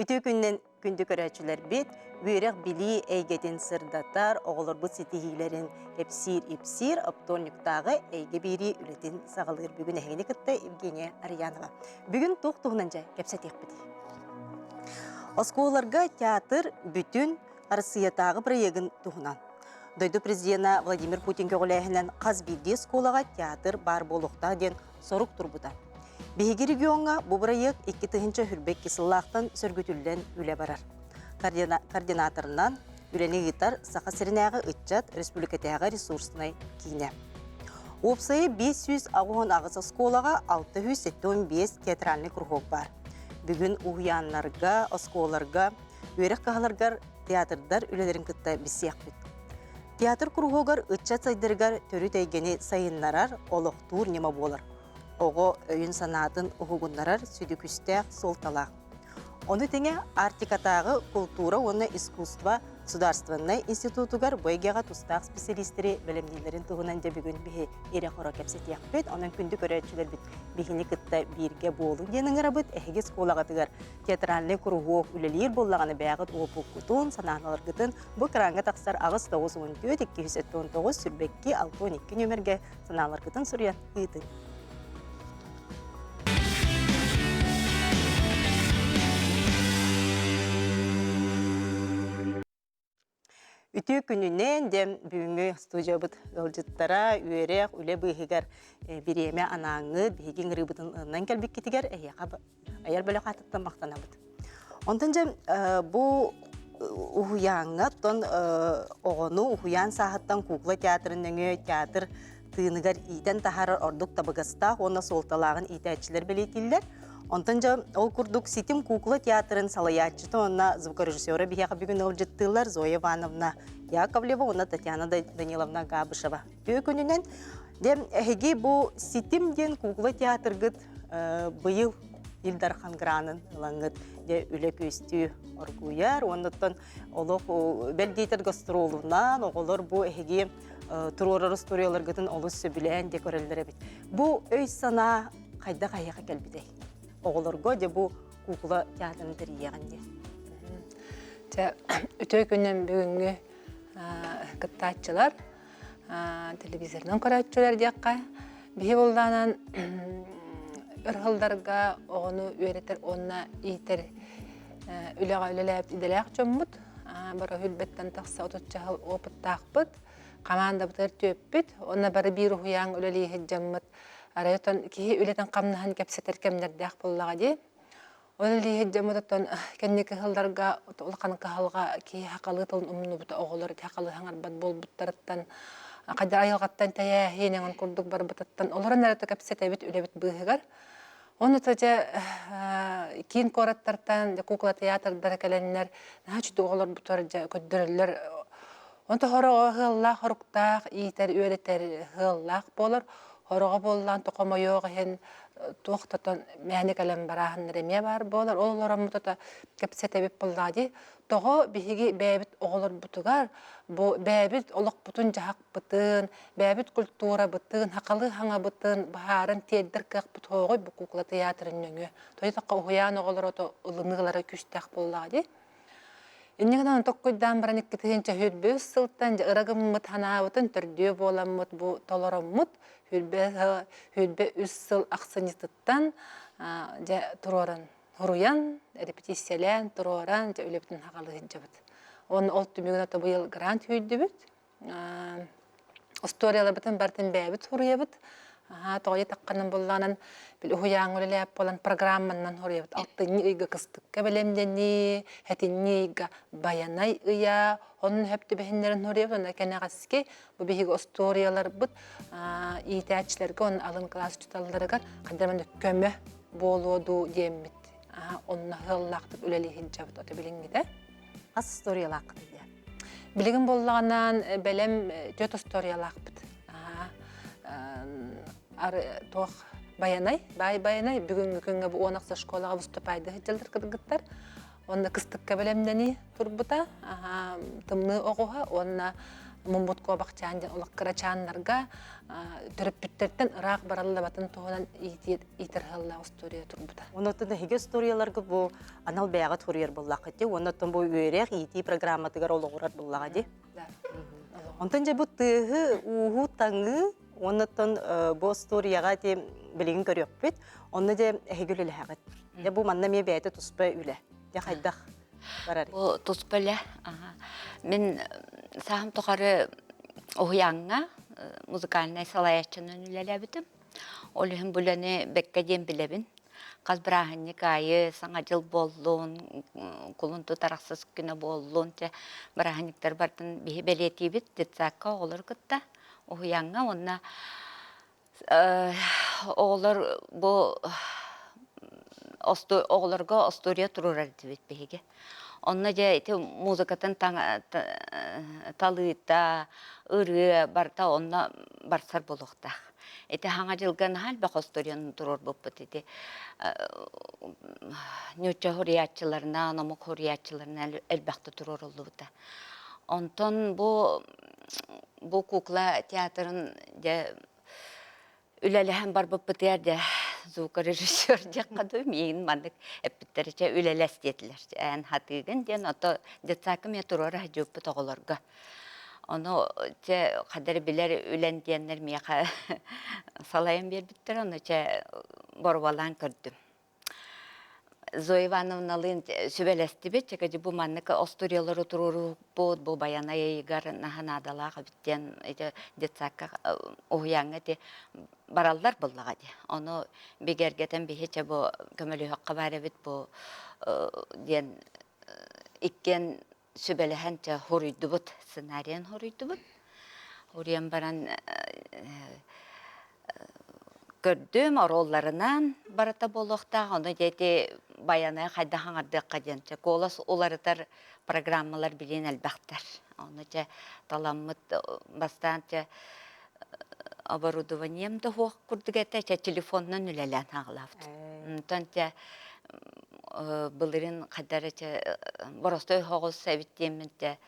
Үтүө күнүнэн күндү көрөөччүлэрбит, үөрэх-билии эйгэтин сырдатар, оҕолорбут ситиһиилэрин кэпсиир-ипсиир оптуорунньуктааҕы эйгэ биэрии үлэтин саҕалыыр бүгүн эһигини кытта Евгения Арьянова. Бүгүн туох туһунан дьэ кэпсэтиэхпитий? Оскуолаларга театр бүтүн Арассыыйатааҕы бырайыагын туһунан. Дойду президенэ Владимир Путин көҕүлээһинэн хас биирдии оскуолаҕа театр баар буолуохтаах диэн сорук турбута. Биһиги региоҥҥа бу бырайыак 2022 сыллаахтан сөргүтүллэн үлэ барар. Координаторынан үлэни ыытар Саха сиринээҕи ыччат республикатааҕы ресурснай киинэ. Уопсайа 588 оскуолаҕа 675 театральный кругок баар. Бүгүн уһуйааннарга, оскуолаларга, үөрэх кыһаларыгар театрдар үлэлэрин кытта билсиэхпит. Театр куруһуогар ыччат сайдарыгар төрүт эйгэни сайыннарар, олохтуур ньыма буолар. Оҕо өйүн-санаатын уһугуннарар сүдү күүстээх суолталаах. Ону тэҥэ Арктикатааҕы култуура уонна искусство Судаарыстыбаннай институтугар бу эйгэҕэ тустаах специалистэри бэлэмнииллэрин туһунан дьэ бүгүн биһи ирэ-хоро кэпсэтиэхпит. Онон күндү көрөөччүлэрбит биһини кытта бииргэ буолуҥ диэн ыҥырабыт. Эһиги оскуолаҕытыгар театральнай куруһуок үлэлиир буоллаҕына бэйэҕит уопуккутун, санааларгытын бу экраҥҥа тахсар 8 94 279 22 62 нүөмэргэ санааларгытын суруйан ыытыҥ. Үтүө күнүнэн диэн бүгүҥҥү студиябыт ыалдьыттара үөрэх, үлэ быыһыгар бириэмэ анааҥҥыт, биһиги ыҥырыыбытын ылынан кэлбиккитигэр эһиэхэ айар бөлөх аатыттан махтанабыт. Онтон дьэ бу уһуйааҥҥа оттон оҕону уһуйаан сааһыттан куукула театрын нөҥүө театр тыыныгар иитэн таһаарар ордук табыгастаах уонна суолталааҕын иитээччилэр бэлиэтииллэр. Онтон дьэ ол курдук Ситим куукула театрын салайааччыта уонна звукорежиссера биһиэхэ бүгүн ыалдьыттыыллар Зоя Ивановна Яковлева уонна Татьяна Даниловна Габышева. Үтүө күнүнэн дьэ эһиги бу Ситим диэн куукула театргыт быйыл Ил Дархан гранын ылаҥҥыт дьэ үлэ күөстүү оргуйар уонна олох бэл диэтэр гастролунан оҕолор бу эһиги туруорар остуоруйаларгытын олус сөбүлээн дьэ көрөллөр эбит. Бу өй-санаа хайдах эһиэхэ кэлбитэй? Оҕолорго дьэ бу куукула театрын тэрийиэҕин диэн. Дьэ, үтүө күнүн бүгүҥҥү кыттааччылар, телевизорынан көрөөччүлэр диэххэ, биһи буоллаанан ырһылларга оҕону үөрэтэр уонна иитэр үлэҕэ үлэлээбит идэлээх дьоммут, бары хүлбэттэн тахса отучча сыл опыттаахпыт, хамаандабытыгар түөппүт, уонна бары биир уһуйааҥ үлэлии сылдьаммыт Арай оттон киһи үлэтин хамнаһын кэпсэтэр кэмнэрдээх буоллаҕа дии. Ол илииһит дьоммут оттон кэнники сылларга улахан кыһалҕа киһи сахалыы тылын умнубута оҕолор ити сахалыы саҥарбат буолбуттарыттан хайдах айылҕаттан тэйээһин эҥин курдук барбытыттан олорон эрэ кэпсэтэбит үлэбит быыһыгар. Ону дьэ киин куораттартан кукла театрдара кэлэннэр наһаа үчүгэй оҕолорбутугар дьэ көрдөрөллөр Онто хороҕо ыаллаах хоруктаах иитэр үөрэтэр ыаллаах буолар. Хороҕо буоллаан тохомойуох иһин туох тотон мээнэ кэлэн барааһыннар эмиэ баар буолар. Ол олороммут ото кэпсэтэбит буоллаҕа дии. Тоҕо биһиги бэйэбит оҕолорбутугар бу бэйэбит олохпутун-дьаһахпытын, бэйэбит культурабытын, сахалыы хаҥабытын быһааран тиэрдэр кыахпыт суоҕуй бу куукула тыйаатырын нөҥүө. Тоҕо уһуйаан оҕолоро ылыныылара күүстээх буоллаҕа дии. Инньэ гынан токкуйдаан баран 2023 сылтан дьэ ыра гыммыт санаабытын төрдүө буоламмыт бу толороммут 23 сыл ахсынньытыттан дьэ туруоран суруйан репетициялээн туруоран дьэ үлэбитин саҕалыы сылдьабыт. Уонна ол түмүгүн ото быйыл грант сүүйдүбүт. Остуоруйаларбытын барытын бэйэбит суруйабыт. Тоҕо диэтэххинэ буоллаҕынан били уһуйааҥҥа үлэлээбит буолан программанан суруйабыт. Алтынньы ыйга кыстыкка бэлэмнэнии, сэтинньи ыйга байанай ыйа, онно сөп түбэһиннэрэн суруйабыт. Онно кэнэҕэски бу биһиги остуоруйаларбыт иитээччилэргэ уонна алын кылаас учууталларыгар хайдах эмэ көмө буолуо дуу диэммит онно сыаллаахтык үлэлии сылдьабыт ото билиҥҥитэ. Хас историялааххытый диэн? Билигин буоллаҕынан бэлэм түөрт остуоруйалаахпыт. Туох Байанай, баай Байанай бүгүҥҥү күҥҥэ бу уон ахса школаҕа выступайды сылдьаллар кыргыттар. Уонна кыстыкка бэлэмнэнии турбута. Тымныы оҕуһа уонна Муммут куобахчаан диэн олох кырачааннарга төрөппүттэртэн ыраах бараллабатын туһунан иитэр ыһыллаах история турбута. Оннуттан эһиги историяларга бу анал бэйэҕит суруйар буоллаххыт дии, уонна бу үөрэх иитии программатыгар олоҕурар буоллаҕа дии. Онтон дьэ бу тыаһы, ууһу таҥыы, уоннаттан бу историяҕа ти билигин көрүөхпүт. Онно дьэ эһиги үлэлэһэҕит. Дьэ бу манна эмиэ бэйэтэ туспа үлэ. Дьэ хайдах барар? Бу туспа үлэ. Мин саам тухары уһуйааҥҥа музыкальнай салайааччынан үлэлээбитим. Ол иһин бу үлэни бэккэ диэн билэбин. Хас бырааһынньык аайы Саҥа дьыл буоллун, кулун тутар ахсыс күнэ буоллун, чэ, бырааһынньыктар барытын биһи бэлиэтиибит детсадка оҕолору кытта уһуйааҥҥа уонна оҕолор бу оҕолорго остуоруйа туруорар этибит биһиги. Онно дьэ ити музыкатын талыыта, ырыа барыта онно барсар буолуохтаах. Ити Хаҥа дьылга наһаа элбэх остуоруйаны туруорбуппут ити нуучча суруйааччыларынан, омук суруйааччыларынан элбэхтэ туруоруллубута. Онтон бу бу кукла театрын дьэ үлэлэһэн барбыппытыгар дьэ звукорежиссер диэххэ дуу миигин маннык эппиттэрэ чэ үлэлэс диэтилэр эн хатыыгын диэн ото детсадка эмиэ туруора сылдьыбыппыт оҕолорго ону чэ хадары билэр үлэн диэннэр миэхэ салайан биэрбиттэр ону чэ боруобалаан көрдүм Зоя Ивановналыын сүбэлэстибит, чэкэдьи бу маннык остуоруйалары туруоруппут, бу Байанай ыйыгар наһаа наадалаах эбит диэн ити детсадка уһуйааҥҥа ити бараллар буоллаҕа дии. Ону бигэргэтэн биһи чэ бу көмөлөһүөххэ баар эбит бу диэн иккиэн сүбэлэһэн чэ хоруйдубут, сценарийын хоруйдубут. Хоруйан баран көрдүм, оруолларынан барыта буолуохтаах. Ону дьэ ити баяны хайдах аҥардыахха диэн чэ куолас уларытар программалар билиэн элбэхтэр. Ону чэ таламмыт бастаан чэ оборудованием да суох курдук этэ, чэ телефонунан үлэлээн хаалаабыт. Онтон чэ былырыын хайда эрэ чэ боростуой соҕус эбит диэммин чэ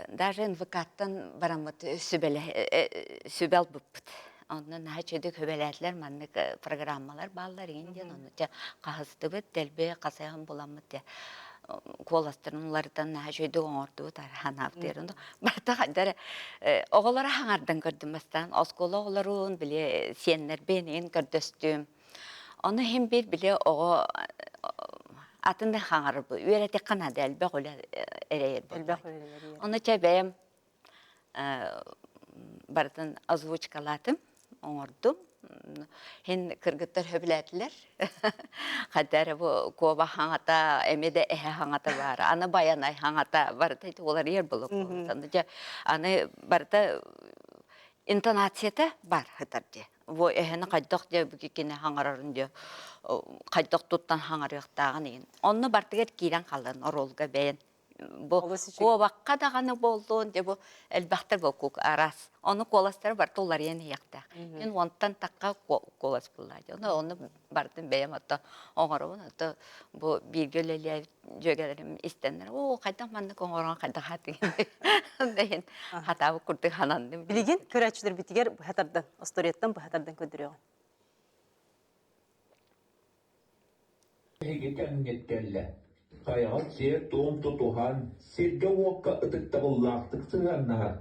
даже НВК-ттан бараммыт сүбэ ылбыппыт. Онно наһаа үчүгэйдик сүбэлээтилэр маннык программалар бааллар игин диэн ону чэ хаһыстыбыт дэлби хасыһан буламмыт дьэ куоластарын уларытан наһаа үчүгэйдик оҥордубут ханаабытыгар ону барыта хайда эрэ оҕолоро хаҥардан көрдүм бастаан оскуола оҕолорун били сиэннэрбин иһин көрдөстүм Ону иһин биир били оҕо атын да хаҥарбы үөрэтиххэ наада элбэх үлэ эрэйэр Элбэх үлэлэр. Ону чэ бэйэм барытын озвучкалаатым, оҥордум. Һин кыргыттар сөбүлээтилэр. Хата эрэ бу куоба хаҥата, эмиэ да эһэ хаҥата баар. Аны байанай хаҥата барыта ити уларыйар булук. Аны аны барыта интонацията бар сытар дии. Бу эһэни хайдах дьэ кини хаҥарарын дьэ хайдах туттан хаҥарыахтааҕын иһин. Онно бартыгар киирэн халлан оруолга бэйэн бу куобахха даҕаны буоллун дьэ бу элбэхтэр бу кук араас. Ону куоластара барыта уларыйан иһиэхтээх. Мин уонтан тахха куолас буллаа дьэ. Ону ону бартын бэйэм ото оҥоробун ото бу бииргэ үлэлээбит дьүөгэлэрим истэннэр оо хайдах маннык оҥорон хайдах хатыгын дэһин хатаабыт курдук хананным Билигин көрөөччүлэрбитигэр быһа тардан, остуоруйаттан быһа тардан көрдөрүөҕүн. Эһиги кэмҥит кэллэ. Хайаҕыт сиэр-туом тутуһан, сиргэ-уокка ытыктабыллаахтык сыһыаннаһар,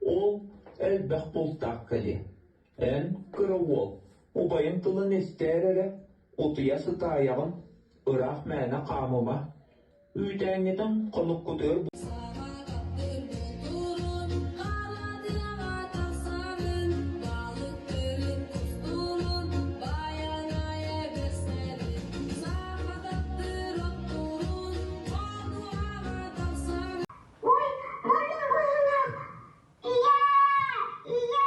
ол элбэх бултаах кэлиэ. Эн, кыра уол, убайыҥ тылын истээр эрэ, утуйа сытаайаҕын, ыраах мээнэ хаамыма, үүтээҥҥитин хонуккутугар Ой, мурун быһылаах Ийээ, ийээ,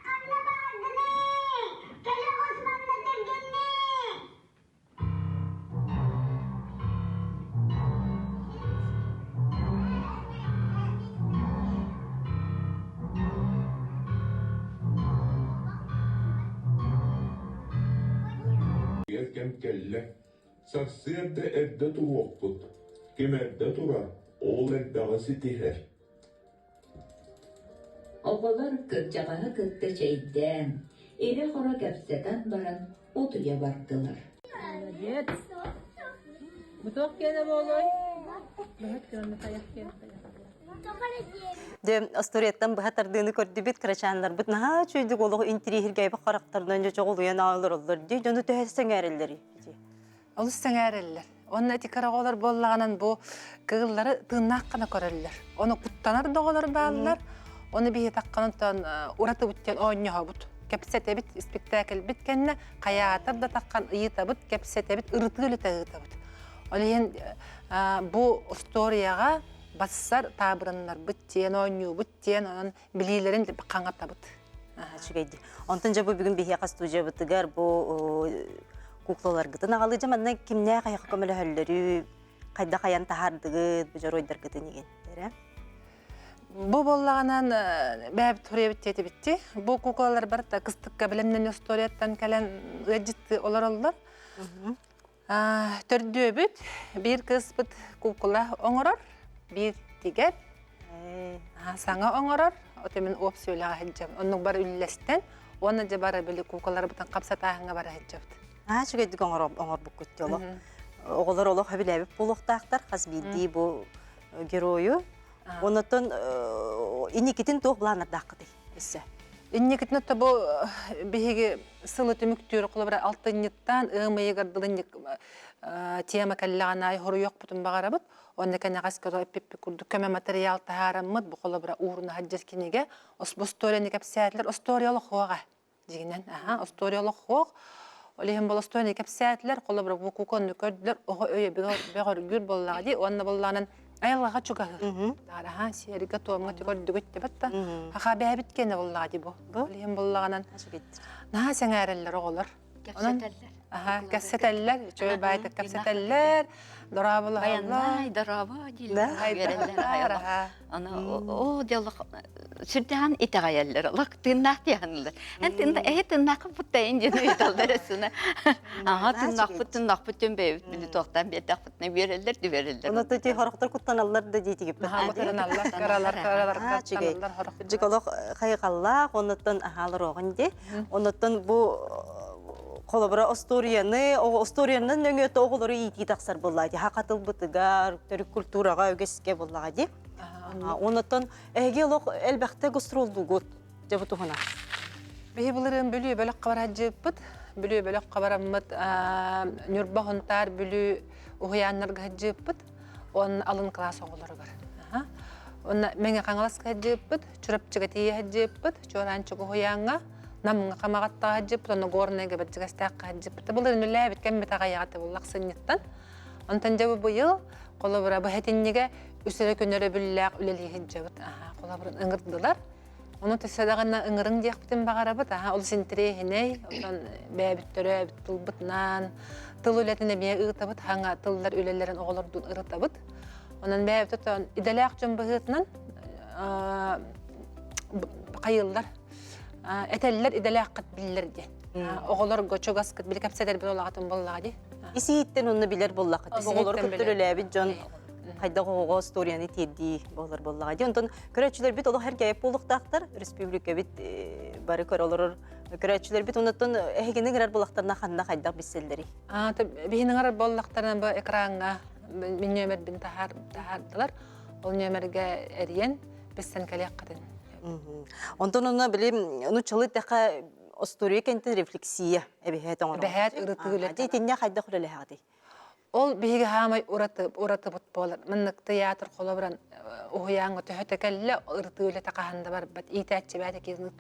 ханна бааргыный? Кэлэ оҕус манна кэргэннии! Эр кэм кэллэ. Сарсыарда эрдэ туруохпут. Ким эрдэ турар, ол элбэҕи ситиһэр. Оҕолор кырдьаҕаһы кытта чэйдээн, ирэ-хоро кэпсэтэн баран утуйа бардылар. Молодец. Бу туох киэнэ буолуой? Дьэ, остуоруйаттан быһа тардыыны көрдүбүт, кырачааннарбыт наһаа үчүгэйдик олох интириэһиргээбит харахтарынан дьэ чоҕулуйан олороллор дии, дьону төһө сэҥээрэллэрий? Олус сэҥээрэллэр. Уонна ити кыра оҕолор буоллаҕынан бу кыыллары тыыннаах гына көрөллөр. Ону куттанар да оҕолор бааллар. Ону биһи таххан уратыбыт диэн оонньоһобут. Кэпсэтэбит, испиктээкилбит кэннэ хайаатар да таххан ыйытабыт, кэпсэтэбит, ырытыы үлэтэ ыытабыт. Ол иһин бу остуоруйаҕа бассар таабырыннарбыт диэн оонньуубут диэн онон билиилэрин хаҥатабыт. Үчүгэй дии. Онтон дьэ бу бүгүн биһиэхэ студиябытыгар бу куклаларгытын аҕалыы дьэ манна кимнээх эһиэхэ көмөлөһөллөрүй, хайдах айан таһаардыгыт, бу дьоруойдаргытын игин эрэ? Бу буоллаҕынан бэйэбит суруйабыт диэтибитти. Бу куклалар барыта кыстыкка бэлэмнэнии устуоруйаттан кэлэн ыалдьыттыы олороллор. Төрдүөбүт биир кыыспыт куукула оҥорор, биир тигэр, саҥа оҥорор, ото мин уопсай үлэҕэ сылдьабын. Оннук бары үллэстэн уонна дьэ бары били куукуларбытын хапсатааһыҥҥа бара сылдьабыт. Аа, үчүгэйдик оҥорбуккут дьэ олох. Оҕолор олох сөбүлээбит буолуохтаахтар хас биирдии бу геройу. Оннуттан инникитин туох былааннардааххытый өссө? Инникитин отто бу биһиги сылы түмүктүүр холобура алтынньыттан ыам ыйыгар дылынньык тема кэллэҕин аайы хоруйуохпутун баҕарабыт. Онно кэнэҕэс көрө эппиппит курдук көмө материал таһаараммыт бу холобура ууруна сылдьар кинигэ остуоруйаны кэпсээтилэр остуоруйа олохуоҕа дьиҥинэн аха остуоруйа олохуох ол иһин бол остуоруйаны кэпсээтилэр холобура бу куконну көрдүлэр оҕо өйө бөҕөргүүр буоллаҕа дии уонна буоллаҕынан айылҕаҕа чугаһыыр аха сиэргэ туомҥа көрдүгүт дебет да хаха бээбит киэнэ буоллаҕа дии бу ол иһин буоллаҕынан наһаа сэҥээрэллэр оҕолор Кэпсэтэллэр. Аха, кэпсэтэллэр, үчүгэй баайтык кэпсэтэллэр, дорооболоһоллор. Баяннай, дорообо дииллэр, үөрэллэр аҕай. Аны оо дьоллох сүрдээн итэҕэйэллэр, олох тыыннаах диэхинилэр. Эн тыынна эһи тыыннаахпыт буттайын диэн ыйыталлар өссүнэ. Аха тыыннаахпыт тыыннаахпыт диэн бэйэбит били туохтаан биэрдэхпитинэ үөрэллэр дүбэрэллэр. Ону ти хорохтор куттаналлар да диэтигиппит. Куттаналлар, кыралар, кыралар, куттаналлар хорох. Дьик олох хайҕаллаах, оннуттан аһаалар оҕон ди. Оннуттан бу холобура остуоруйаны, остуоруйанан нөҥүөтэ оҕолору иитии тахсар буоллаа дии. Хатылбытыгар, төрүт культураҕа үгэскэ буоллаҕа дии. Оннуттан эһиги олох элбэхтэ гастроллуугут дьэ бу туһунан. Биһи былырыын Бүлүү бөлөх хабараджыппыт. Бүлүү бөлөх хабараммыт Ньурба Хонтаар Бүлүү уһуйааннарга сылдьыппыт. Он алын класс оҕолоругар. Онно Мэҥэ Хаҥаласка сылдьыппыт, Чурапчыга тиийэ сылдьыппыт, Чуораанчык уһуйааҥҥа, Намҥа Хамаҕаттаҕа сылдьыппыт, онно Горнайга Бэрдьигэстээххэ сылдьыппыт. Былырыын үлэлээбит кэммит аҕыйаҕа буллах сынньыттан. Онтон дьэ бу быйыл холобура бу этинньигэ үс эрэ күн өрөбүллээх үлэлии сылдьабыт. Холобурун ыҥырдылар. Ону төссө даҕаны ыҥырыҥ диэхпитин баҕарабыт. Аха, олус интэриэһинэй. Онтон бэйэбит төрөөбүт тылбытынан тыл үлэтин эмиэ ыытабыт. Хаҥа тыллар үлэлэрин оҕолордуун ырытабыт. Онон бэйэбит отон идэлээх дьон быһыытынан хайыыллар этэллэр идэлээххит биллэр диэн. Оҕолорго чугаскыт били кэпсэтэрбит олаҕатын буоллаҕа дии. Ис-иһиттэн онно билэр буоллаххыт. Оҕолору кытта үлэлээбит дьон хайдах оҕоҕо историяны тиэрдии буолар буоллаҕа дии. Онтон көрөөччүлэрбит олох эргээйэп буолуохтаахтар. Республикабит бары көрө олорор көрөөччүлэрбит оннуттан эһигини ыҥырар буоллахтарына ханна хайдах билсэллэрий? Биһини ыҥырар буоллахтарына бу экраҥҥа мин нүөмэрбин таһаардылар. Ол нүөмэргэ эрийэн билсэн кэлиэххитин. Онтон онно били нуччалыы тэхэ остуоруйа кэнтин рефлексия эбиһээт оҥорор. Эбэһээт ырытыы үлэтэ. Итиннэ хайдах үлэлэһэҕитий? Ол биһиги хаамай ураты уратыбыт буолар. Маннык тыйаатыр холобуран уһуйааҥҥа төһөтө кэллэ ырытыы үлэтэ хаһан да барбат. Иитээччи бэйэтэ киһини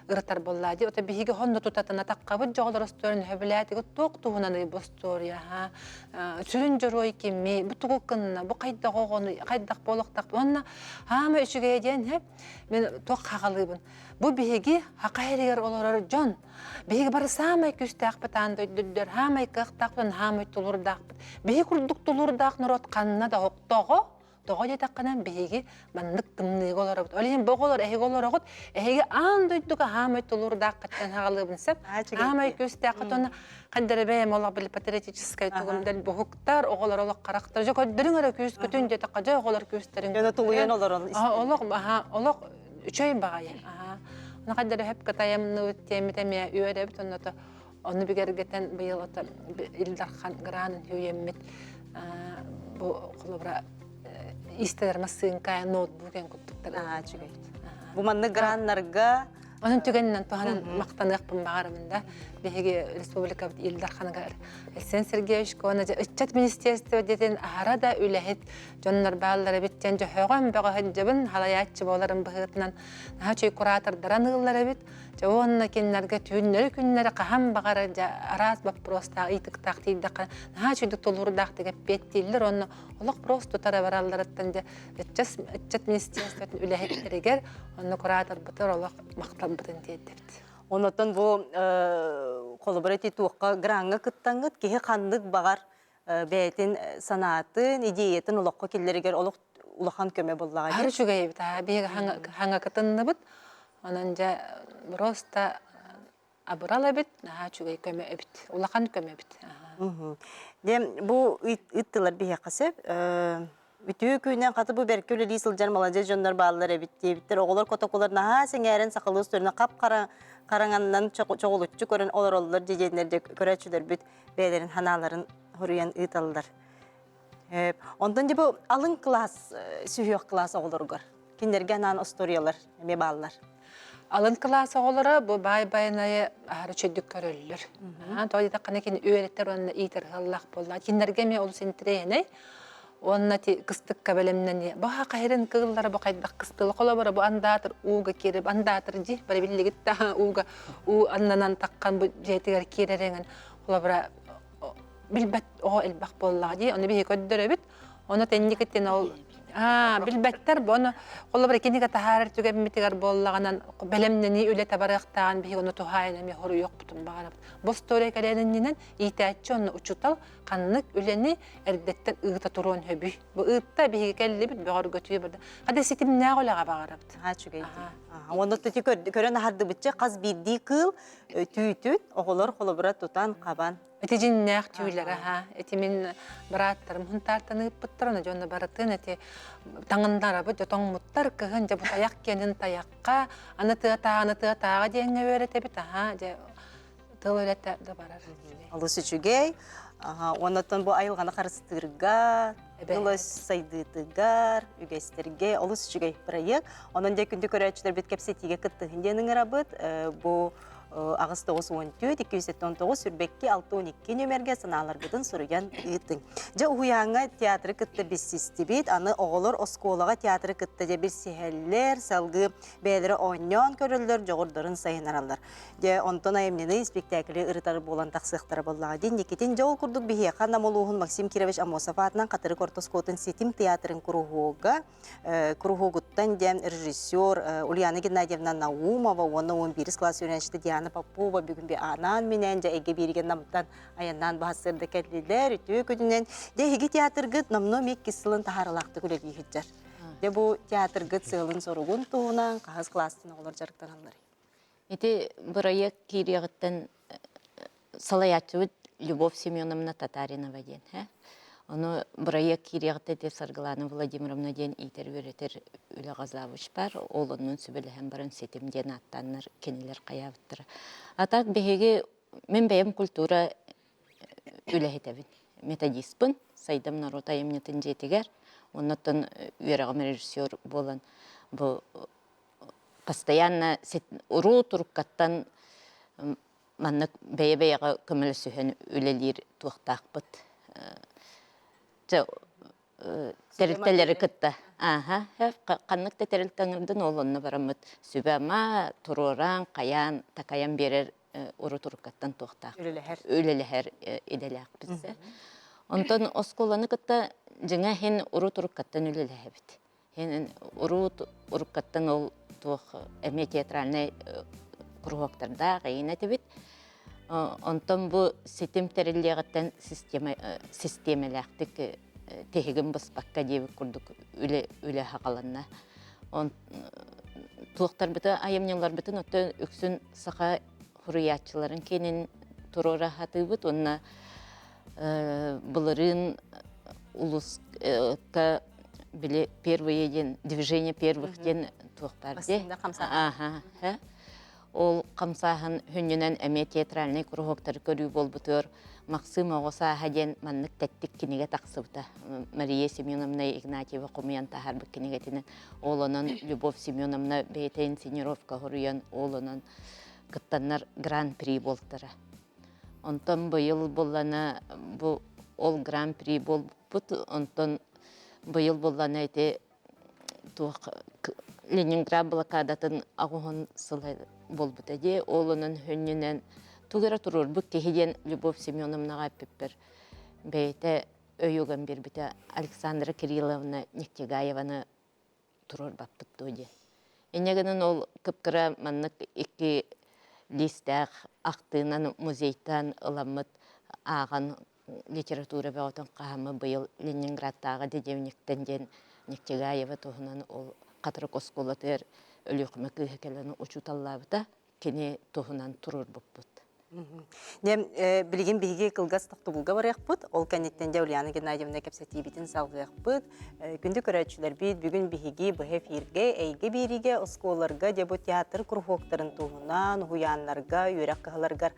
ырытар буоллаа дии. Ото биһиги хонно тутатына таххабыт дьоҕолор остуоруйаны сөбүлээтигит туох туһунан бу остуоруйа сүрүн дьоруой кимий бу тугу гынна бу хайдах оҕону хайдах буолуохтаах уонна хаама үчүгэйэ диэн мин туох хаҕалыыбын бу биһиги хака иһигэр олорор дьон Биһиги бары саамай күүстээхпит аан дойдурдар, саамай кыахтаахпыт, саамай тулуурдаахпыт. Биһи курдук тулуурдаах норуот ханна да тоҕо? Тоҕо диэтэххинэ биһиги маннык тымныыга олоробут. Ол иһин бу оҕолор эһиги олороҕут, эһиги аан дойдуга саамай тулуурдааххыттан хаҕалыыбын сөп. Саамай күүстээххит уонна хайдара бэйэм олох били патриотическай тугум буһуктар, оҕолор олох харахтар. Дьэ көрдөрүҥ эрэ күүскүтүн диэтэххэ, дьэ оҕолор күүстэрин. Дьоно тулуйан олорон Олох, олох. Үчүгэй баҕайы. Аха. Ону хайдары хөп кытайамныбыт тиэммит эмиэ үөрэбит онното ону бигэргэтэн быйыл ото Ил Дархан гранын үүйэммит бу холобура истэлэр массыынка ноутбук эн куттуктар. Аа, үчүгэй. Бу маннык граннарга Онон түгэнинэн туһанан махтаныахпын баҕарабын да. Биһиги республикабыт Ил Дарханыгар Айсен Сергеевич уонна ыччат министерство диэтин аһара да үлэһит дьоннор бааллар эбит диэн дьөһөҕөм бөҕө сылдьабын халайааччы буоларым быһыытынан наһаа үчүгэй куратордаран ыыллар эбит. Дьэ уонна кинилэргэ түүннэри-күннэри хаһан баҕарар дьэ араас боппуруостаах ыйытыктаах тиийдэххэ наһаа үчүгэй тулуурдаахтык эппиэттииллэр уонна олох просто тутара баралларыттан дьэ ыччат ыччат министерствотын үлэһиттэригэр онно кураторбытыгар олох махталбытын тиэрдэбит. Онотон бу холобура ити туохха граҥҥа кыттаҥҥыт киһи ханнык баҕар бэйэтин санаатын, идеятын олоххо киллэригэр олох улахан көмө буоллаҕа. Аһары үчүгэй эбит. Биһиги хаҥа кытынныбыт. Онон дьэ просто абырал эбит, наһаа үчүгэй көмө эбит, улахан көмө эбит. Дьэ, бу ыыттылар биһиэхэ сөп. Үтүө күнүнэн хата бу бэркэ үлэлии сылдьар маладьыас дьоннор бааллар эбит диэбиттэр. Оҕолор котокулар наһаа сэҥээрэн сахалыы устуоруйаны хап-хара хараҥаннан чоҕулуччу көрөн олороллор диэннэр дьэ көрөөччүлэрбит бэйэлэрин санааларын хоруйан ыыталлар. Онтон дьэ бу алын кылаас, сүһүөх кылаас оҕолоругар кинилэргэ анаан остуоруйалар эмиэ бааллар. Алын кылаас оҕолоро бу баай байанайы аһары үчүгдүк көрөллөр. Тоҕо диэтэххинэ кини үөрэтэр уонна иитэр ыаллаах буолла. Кинилэргэ эмиэ олус интэриэһинэй. Уонна ти кыстыкка бэлэмнэниэ. Бу хаһырын кыыллара бу хайдах кыстыла холобура бу андаатыр ууга киирip андаатыр дьи бары биллигит да ууга уу аннанан таххан бу дьиэтигэр киирэриҥин холобура билбэт оҕо элбэх буоллаҕа дии ону биһи көрдөрөбүт Ону тэнникиттэн ол аа билбэттэр бу ону холобура кинигэ таһаарар түгэммитигэр буоллаҕынан бэлэмнэнии үлэтэ барыахтааҕын биһиги ону туһаайан эмиэ хоруйуохпутун баҕарабыт. Бу история кэлэн иннинэн иитээччи онно учуутал ханнык үлэни эрдэттэн ыыта туруон сөбүй? Бу ыытта биһиги кэллибит бөҕөргөтүү барда. Хата ситимнээх үлэҕэ баҕарабыт. Аа үчүгэй дии. Уонна ити көрөн аһардыбычча хас биирдии кыыл түүтүн оҕолор холобура тутан хабан Ити дьиннээх түүлэр аха. Ити мин бырааттарым Хунтаартан ыыппыттар, ону дьонно барытын ити таҥыннарабыт, дьэ тоҥмуттар кыһын, дьэ бу тайах киэнин тайахха, аны тыатааҕыны тыатааҕы диэҥҥэ үөрэтэбит, аха, дьэ тыл үлэтэ да барар. Олус үчүгэй. Оннуттан бу айылҕаны харыстыырга, тыл сайдыытыгар, үгэстэргэ олус үчүгэй проект. Онон дьэ күндү көрөөччүлэрбит кэпсэтиигэ кыттыһын диэн ыҥырабыт. Бу 894 279 сүрбэкки 612 нүмергэ санааларгытын суруйан ыытыҥ. Дьэ уһуйааҥҥа театры кытта билсистибит, аны оҕолор оскуолаҕа театры кытта дьэ билсиһэллэр, салгыы бэйэлэрэ оонньоон көрөллөр, дьоҕурдарын сайыннараллар. Дьэ онтон айымньыны спектакли ырытар буолан тахсыахтара буоллаҕа. Динникитин дьэ ол курдук биһиэхэ Нам улууһун Максим Кирович Аммосов аатынан Хатырык орто оскуолатын ситим театрын куруһуога куруһуогуттан диэн режиссер Ульяна Геннадьевна Наумова уонна 11 класс үөрэнээччитэ Диана Попова бүгүн би анаан-минээн дьэ эйгэ бииригэ намтан айаннаан баһассыарда кэллилэр үтүө күнүнэн дьэ эһиги театргыт номнуо иккис сылын таһааралаахтык үлэлии сылдьар дьэ бу театргыт сыалын-соругун туһунан хаһыс кылаастан оҕолор дьарыктаналларый Ити бырайыак киириэҕиттэн салайааччыбыт Любовь Семеновна Татаринова диэн. Ону бырайыак киириэҕиттэн ити Саргылана Владимировна диэн иитэр-үөрэтэр үлэҕэ завуч баар. Ол оннун сүбэлэһэн баран ситим диэн ааттааннар кинилэр хайаабыттара. А так биһиги мин бэйэм культура үлэһитэбин. Методиспын, Сайдам норуот айымньытын дьиэтигэр. Оннуттан үөрэҕим режиссер буолан бу постоянно уруу туруккаттан маннык бэйэ-бэйэҕэ көмөлөсүһэн үлэлиир туохтаахпыт тэрилтэлэри кытта ааха ханнык да тэрилтэ ыҥырдын ол онно бараммыт сүбэ-ама туруоран хайаан такайан биэрэр урут уруккаттан туохтаах үлэлэһэр үлэлэһэр идэлээхпит онтон оскуоланы кытта дьиҥэ иһин урут уруккаттан үлэлэһэбит Урут уруккаттан ол туох эмиэ театральнай куруһуоктардаах эйин этибит. Онтон бу ситим тэриллиэҕиттэн система систиэмэлээхтик тиһигин быспакка диэбит курдук үлэ үлэ саҕаланна. Туохтарбытын айымньыларбытын оттон үксүн саха суруйааччыларын киэнин туруора сатыыбыт уонна былырыын улууска. били первые диэн движение первых диэн туох баар дии. Аха. Ол хамсааһын хүннүнэн эмиэ театральнай куруһуоктары көрүү буолбутугар Махсыым оҕо сааһа диэн маннык тэттик кинигэ тахсыбыта. Мария Семеновна Игнатьева хомуйан таһаарбыт кинигэтинэн. Ол онон Любовь Семеновна бэйэтэ инсценировка хоруйан, ол онон кыттаннар гран-при буолтара. Онтон быйыл буллана бу ол гран-при буолбуппут, онтон быйыл буллана ити туох Ленинград блокадатын аҕыһын сыла буолбута дии. Ол онон хүннүнэн тугу эрэ туруорбут киһи диэн Любовь Семеновнаҕа эппиппэр бэйэтэ өй уган биэрбитэ Александра Кирилловна Нектегаеваны туруорбаппыт дуо диэн. Инньэ гынан ол кып-кыра маннык икки лиистээх ахтыынан музейтан ыламмыт ааҕан литература бөҕөтүн хаһаммыт быйыл Ленинградтааҕы дневниктэн диэн Нектегаева туһунан ол Хатырык оскуолатыгар Өлүөхүмэ кыыһа кэлэн учууталлаабыта кини туһунан туруорбуппут. Дьэ, билигин биһиги кылгас тохтобулга барыахпыт. Ол кэнниттэн дьэ Ульяна Геннадьевна кэпсэтиибитин салҕыахпыт. Күндү көрөөччүлэрбит, бүгүн биһиги быһа эфиргэ, эйгэ биэриигэ оскуолаларга дьэ бу театр куруһуоктарын туһунан, уһуйааннарга, үөрэх кыһаларыгар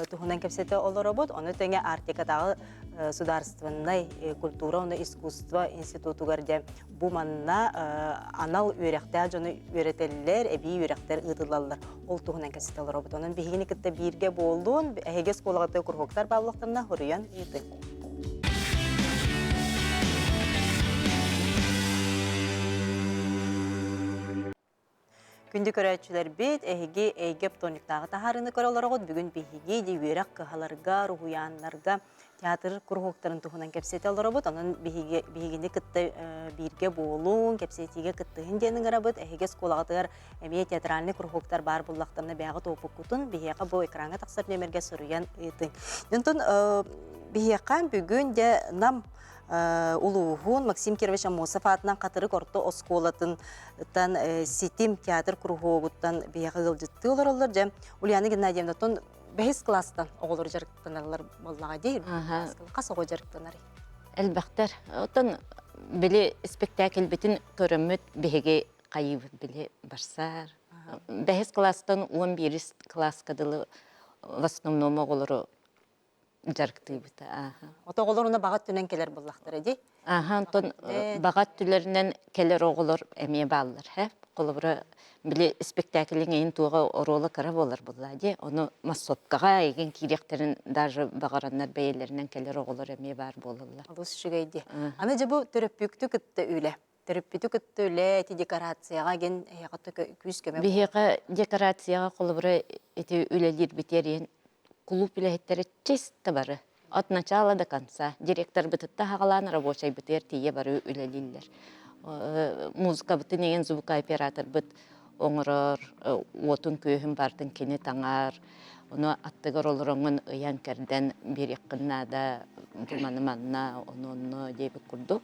туһунан кэпсэтэ олоробут. Ону тэҥэ Арктикатааҕы судаарыстыбаннай культура уонна искусство институтугар дьэ бу манна анал үөрэхтээх дьону үөрэтэллэр, эбии үөрэхтэр ыытыллаллар. Ол туһунан кэпсэтэ олоробут. Онон биһигини кытта бииргэ буоллун, эһиги оскуолаҕытыгар куруһуоктар бааллахтарына хоруйан ыытыҥ. Күндү көрөөччүлэрбит, эһиги Эйгэ оптуонньуктааҕы таһаарыыны көрө олороҕут. Бүгүн биһиги ди үөрэх кыһаларга, уһуйааннарга театр куруһуоктарын туһунан кэпсэтэ олоробут. Онон биһиги, биһигини кытта бииргэ буолуҥ, кэпсэтиигэ кыттыһын диэн ыҥырабыт. Эһиги оскуолаҕытыгар эмиэ театральнай куруһуоктар баар буллахтарына бэйэҕит уопуккутун биһиэхэ бу экраҥҥа тахсар нүөмэргэ суруйан ыытыҥ. Онтон биһиэхэ бүгүн дьэ Нам улууһун Максим Кирович Аммосов аатынан Хатырык орто оскуолатын Ситим театр куруһуогуттан биһиэхэ ыалдьыттыы олороллор. Дьэ, Ульяна Геннадьевнаттан бэһис кылаастан оҕолор дьарыктаналлар буоллаҕа дии. Хас оҕо дьарыктанарый? Элбэхтэр. Оттон били спектакльбитин көрөммүт биһиги хайыыбыт били барсар. Бэһис кылаастан 11 кылааска дылы в основном оҕолору дьарыктыыбыт. Ааха. Ото оҕолор уна баҕа өттүнэн кэлэр буоллахтара дии. Ааха, онтон баҕа өттүлэринэн кэлэр оҕолор эмиэ бааллар. Һэ? Холобура, били спектаклиҥ эйин туоҕа оруола кыра буолар буоллаа дии. Ону массовкаҕа эйигин киириэхтэрин даже баҕараннар бэйэлэринэн кэлэр оҕолор эмиэ баар буолаллар. Олус үчүгэй дии. Аны дьэ бу төрөппүктү кытта үлэ. Төрөппүтү кытта үлэ ити декорацияҕа гин эһиэхэ күүс-көмө Биһиэхэ декорацияҕа холобура ити үлэлиирбитигэр иһин кулууп үлэһиттэрэ чисто бары от начала до конца директорбытытта хаҕалаан рабочайбытыгар тиийэ бары үлэлииллэр. Музыкабытын иҥин звукооператорбыт оҥорор, уотун-күөһүн барытын кини таҥар, ону аттыгар олороҥҥун ыйан-кэрдэн биэриэххин наада, бу маны манна, ону онно диэбит курдук.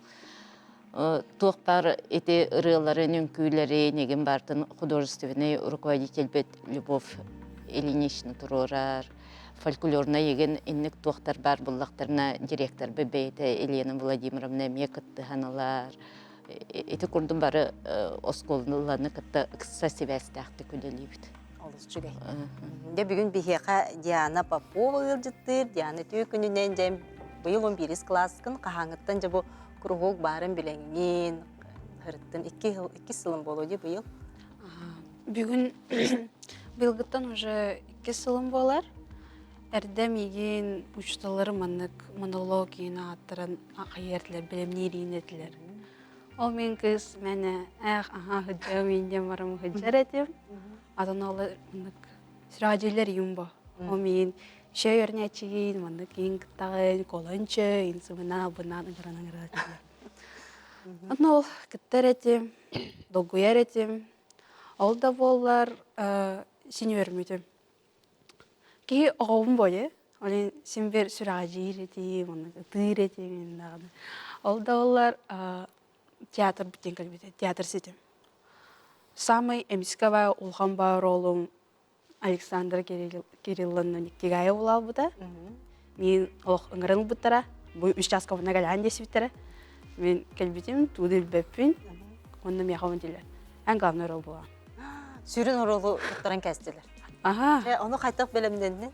Туох баар ити ырыаларын, үҥкүүлэрин, игин барытын художественный руководительбит Любовь Ильинична туруорар. Фольклорнай игин инник туохтар баар буллахтарына директорбыт бэйэтэ Елена Владимировна эмиэ кыттыһан ылар. Ити курдук бары оскуоланы кытта ыкса сибээстээхтик үлэлиибит. Олус үчүгэй. Дьэ бүгүн биһиэхэ Диана Попова ыалдьыттыыр. Диана үтүө күнүнэн дьэ быйыл 11 кылааскын хаһааҥҥыттан дьэ бу Куруһуок баарын билэҥҥин, һырыттын икки сыл иккис сылым буолуо дии быйыл. Бүгүн быйылгыттан уже иккис сылым буолар. Эрдэ миигин учууталларым маннык монолог иин ааттарын хайыар этилэр, бэлэмниир иин этилэр. Ол мин кыыс мэнэ ээх аха сылдьыам иин диэн баран сылдьар этим. Атын ол маннык сүрэҕэлдьииллэр юмбо. Ол миигин Чэй өрнээччигин, маннык иин кыттаҕын, колон чэй, инсымына, албынаан ыҥыран ыҥырааччылар. Онно ол кыттар этим, долгуйар этим. Ол да буоллар, син үөрмүтүм. Киһи оҕобун бойы, ол син бир сүрэҕэлдьиир этим, онно ытыыр этим даҕаны. Ол да буоллар, театр бүтэн кэлбитэ, театр ситим. Самый эмискэ баа улахан баа ролум Александра Кирилловна Никтигаева булаалбыта. Мин олох ыҥыран ылбыттара. Бу үс чааска уонна галаан диэсибиттэрэ. Мин кэлбитим, тууду билбэппин. Онно миэхэ онтилэр. Эн главный роль буолан. Сүрүн оруолу туттаран кэстилэр. Аха. Ону хайтах бэлэмнэннин?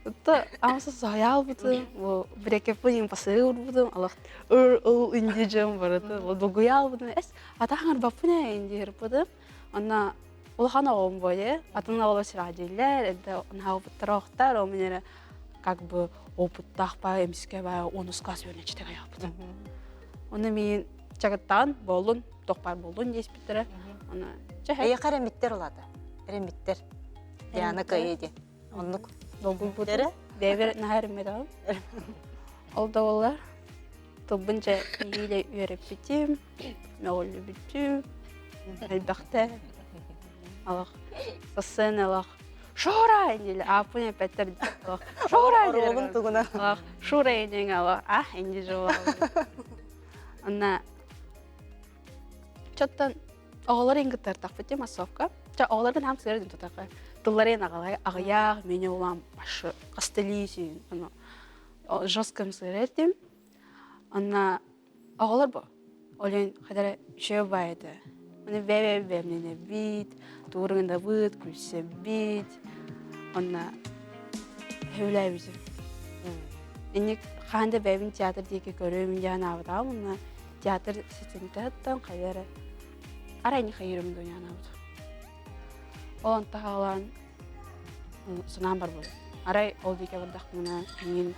Ытта амса саһаялбытым, бу брекеппин пасыры урбутум, алах ыр ыл индижем барыты, долгуялбытым, эс атаһаңар баппын ээ индиһирбытым. Онно улахан оҕом бойе, атын оҕолор сирадиллэр, эрдэ наһаабыттар оохтар, ол мен эрэ как бы опыттаах баа, эмискэ баа, онус класс үөрэнэччитэ кайааппытым. Онно миин чагыттаан боллун, тохпар боллун диэспиттэрэ. Оны чэхэ. Эйэхэ эрэммиттэр улаата. Эрэммиттэр. Диана кыайы диэн. Оннук. Долгуйбут. Бэйбэр наһаа эрэммэтэҕим. Ол да буоллар тылбын дьэ нэһиилэ үөрэппитим, мөҕүллүбүтүм, элбэхтэ. Алах сцена алах Шура инди ааппын эппэттэр алах Шура Оруолун тугуна. Алах Шура инди алах а инди жула. Онна чоттон оҕолор ингыттартахпыт массовка. Ча оҕолоргын хам сыар дин тутака. Тылларын аҕыйах, меня улам башы кастелисин. Аны жестком сыар этим. Онна оҕолор бу. Олен хадара үчүгэй баай этэ. Аны бэйэ-бэйэбинэнэбит, туурунабыт, күлсэбит. Онно сөбүлээбитим. Инник хаһан да бэйэбин театр диэки көрүөм диэн аабытаҕым уонна театр ситимтэттэн хайа эрэ арай не хайырым дуо диэн аабытым. Ол онто хаалан санаам барбыт. Арай ол диэки бардахпына мин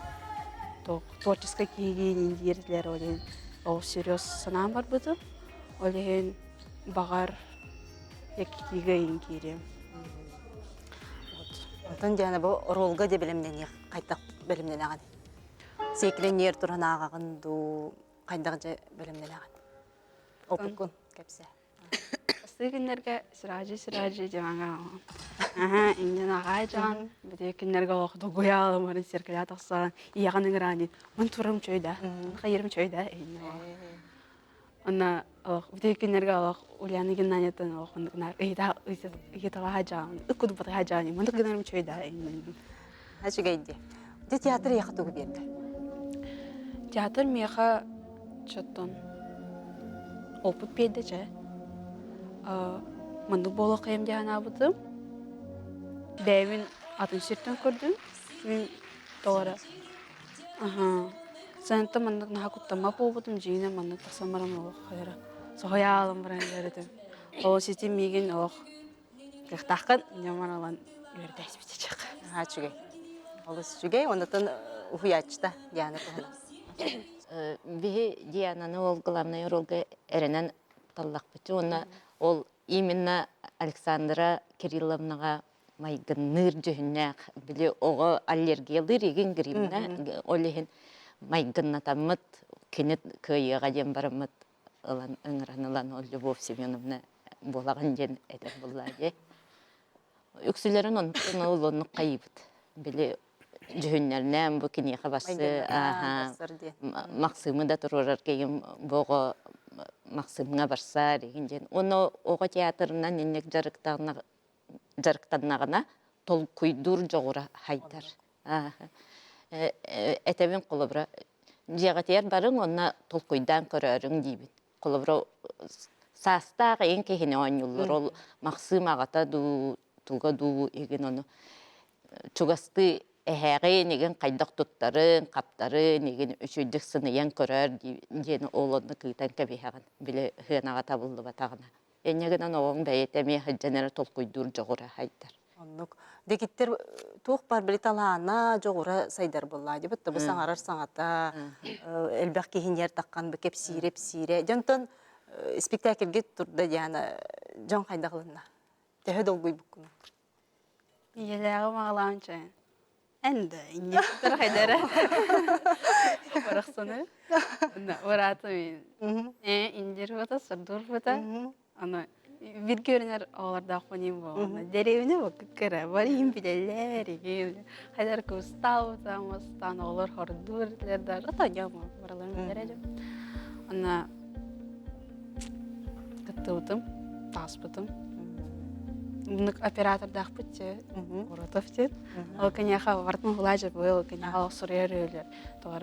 творческай киһигиин диирдилэр ол иһин ол серьез санаам барбытым. Ол иһин баҕар якитига иин киириэм. Вот. Онтон Диана бу оруолга де бэлэмнэниэх хайдах бэлэмнэнэҕин? Сиэкилэнньиэр туран ааҕаҕын дуу, хайдах дьэ бэлэмнэнэҕин? Опуккун кэпсээ. Бастыы күннэргэ сиражи сиражи дьаҥа аха иннин аҕай дьаҥ бити күннэргэ олох дугуйаалымарын сиркэлээ тахсан ийэҕин ыҥыраани мын турарым чөйдө хайырым чөйдө инне Онно олох бити күннэргэ олох Ульяна Геннадьевнаттан олох ыйыталаһа дьаҥ ыккудубатаһа дьаҥ мындык гынарым чөйдө иннин Үчүгэй Дьэ театр эйиэхэ тугу биэрдэ? Театр миэхэ чоттон опыт биэрдэ чэ. Маннык буолуоххайым диэн анаабытым. Бэйэбин атын сиртэн көрдүм. Мин тоҕо эрэ аһаа сценаттан маннык наһаа куттаммат буолбутум, дьиҥинэн маннык тахсан баран олох хайара соһуйаалым баран иһэр этим. Ол ситим миигин олох Кыахтааххын ньаман ылан үөрдээспитичэх. Наһаа үчүгэй. Олус үчүгэй. Оннотон уһуйааччыта Диана туһунан. Биһи Диананы ол главный ролга эрэнэн таллахпыт уонна ол именно Александра Кирилловнаҕа майгынныыр дьүһүннээх били оҕо аллергиялыыр игин гриммэ ол иһин майгыннатаммыт кини кыайыаҕа диэн бараммыт ылан ыҥыран ылан ол Любовь Семеновна буолаҕын диэн этэр буоллаа дии. Үксүлэрин онтон ол оннук хайыыбыт. Били дьүһүннэринэн бу киниэхэ барсы ааһа Махсыымы да туруорар киһим бу оҕо Махсыымҥа барсаар игин диэн. Уонна оҕо театрынан инник дьарыктаннаҕына толкуйдуур дьоҕура хайдар. Этэбин холобура дьиэҕитигэр барыҥ уонна толкуйдаан көрөөрүҥ диибин. Холобура саастаах эйин киһини оонньууллар ол Махсыым аҕата дуу туга дуу игин ону чугастыы эһээҕин игин хайдах туттарын хаптарын игин үчүгдүк сыныйан көрөөр диэн ол онно кыытан кэбиһэҕин били сыанаҕа табыллыбатаҕына Инньэ гынан оҕоҥ бэйэтэ эмиэ сылдьан эрэ толкуйдуур дьоҕура сайдар. Оннук. Дэгиттэр туох баар били талаана, дьоҕура сайдар буоллаа дибит. Бу саҥарар саҥата, элбэх киһи таххан бу кэпсиирэ-ипсиирэ. Дьонтон спектакльге турда Диана дьон хайдах ылынна? Төһө долгуйбуккун? Ийэлээҕим аҕалаан чээн. Эн да инньэктэр хайдара барахсаны. Ураата мин. Э индирбата, сордурбата. Аны бирге өрүнэр оҕолордоохпун им буолна. Дэриэбинэ баккыра бар им билэллэр игин. Хайдар кустаабыта, мастаан оҕолор хордуур этилэр да. Ата дьомо бараларын билэр дьон. Ана кыттыбытым, тааспытым. Оператордаахпыт че Уротов диэн. Ол киниэхэ барытын уһулаачы быыл, киниэхэ олох суруйар үһүлэр. Тоҕо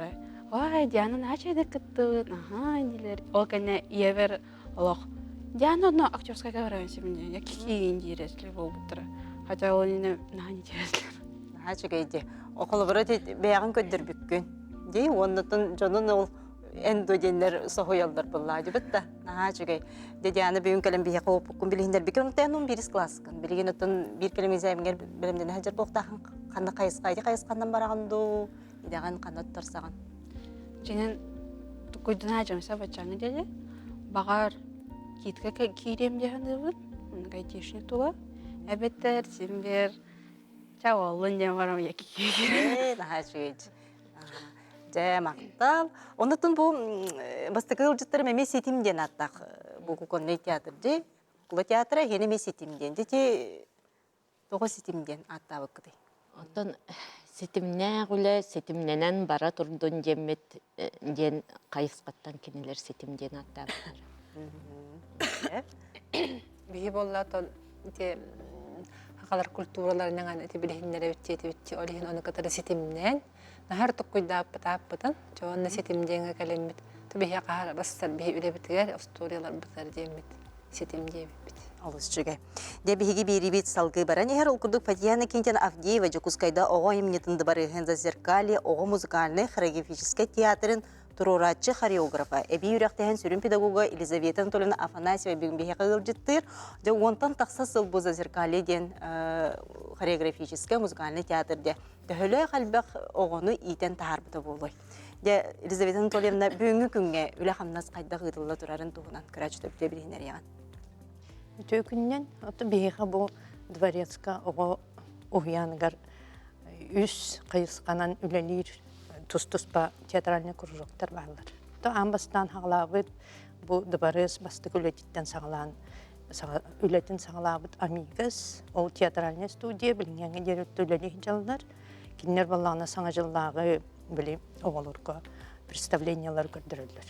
Ой, Диана наачайды кыттыбыт, аха диилэр. Ол кэннэ ийэбэр олох Диана одно актерскайга барабын сибинне, я кикиин диир этилэр буолбуттара. Хотя ол иннинэ наһаа не диэбэтлэр. Наһаа үчүгэй дии. Холобура бэйэҕин көрдөрбүккүн. Дии, уоннатын дьонун ол эн дуо диэннэр соһуйаллар быллаадьыбыт да. Наһаа үчүгэй. Дьэ Диана бүгүн кэлэн биһиэхэ уоппуккун билиһиннэрбиккин онтон он биирис класскын. Билигин оттон биир кэлим экзамеҥҥар бэлэмнэнэ сылдьар буолуохтааххын. Ханна хайысха ити хайысханнан бараҕын дуу? Идэҕин ханна туттарсаҕын? Дьинэн тукуйдунаа дьамса баччааҥҥа диэри баҕар киитка киириэм дии саныыбын. Оннук айтишник тула. Эбэтэр син биир ча уоллун диэн барам я Ээ, наһаа үчүгэй. Дьэ, махтал. Оннуттан бу бастакы ыалдьыттарым эмиэ ситим диэн ааттаах бу куконный театр дии. Кула театра иһин эмиэ ситим диэн. Дити тоҕо ситим диэн ааттаабыккытый? Оттон ситимнээх үлэ ситимнэнэн бара турдун диэммит диэн хайысхаттан кинилэр ситим диэн ааттаабыттар. Биһи буолла ити сахалар культураларынан ити билиһиннэрэбит диэтибит ол иһин ону кытары ситимнээн наһар туккуйдааппыт ааппытын дьэ уонна ситим диэҥҥэ кэлиммит биһи хаһар бастар биһи үлэбитигэр остуоруйаларбытыгар диэммит ситим диэбиппит Олус үчүгэй. Дьэ биһиги биэрибит салгыы баран иһэр ол курдук Татьяна Кинтин Авдеева Дьокуускайда оҕо айымньытын дыбарыаһын Зазеркалье оҕо музыкальнай хореографическай театрын туруорааччы хореографа, эбии үрэхтэһэн сүрүн педагога Елизавета Анатольевна Афанасьева бүгүн биһиэхэ ыалдьыттыыр. Дьэ уонтан тахса сыл бу Зазеркалье диэн хореографическай музыкальный театр дьэ төһөлөөх элбэх оҕону иитэн таһаарбыта буолуой. Дьэ Елизавета Анатольевна бүгүҥҥү күҥҥэ үлэ-хамнас хайдах ыытылла турарын туһунан кыраачы төптө билиһиннэриэҕин. Үтүө күнүнэн, оттон биһиэхэ бу дворецка оҕо уһуйааныгар үс хайысханан үлэлиир тус-туспа театральнай кружоктар бааллар. То аан бастаан хаҕалаабыт бу дыбарыас бастакы үлэтиттэн саҕалаан үлэтин саҕалаабыт Амигас, ол театральная студия билиҥҥээҥҥэ диэри үлэлии сылдьаллар. Кинилэр баллаҕына саҥа дьыллааҕы били оҕолорго представлениелар көрдөрөллөр.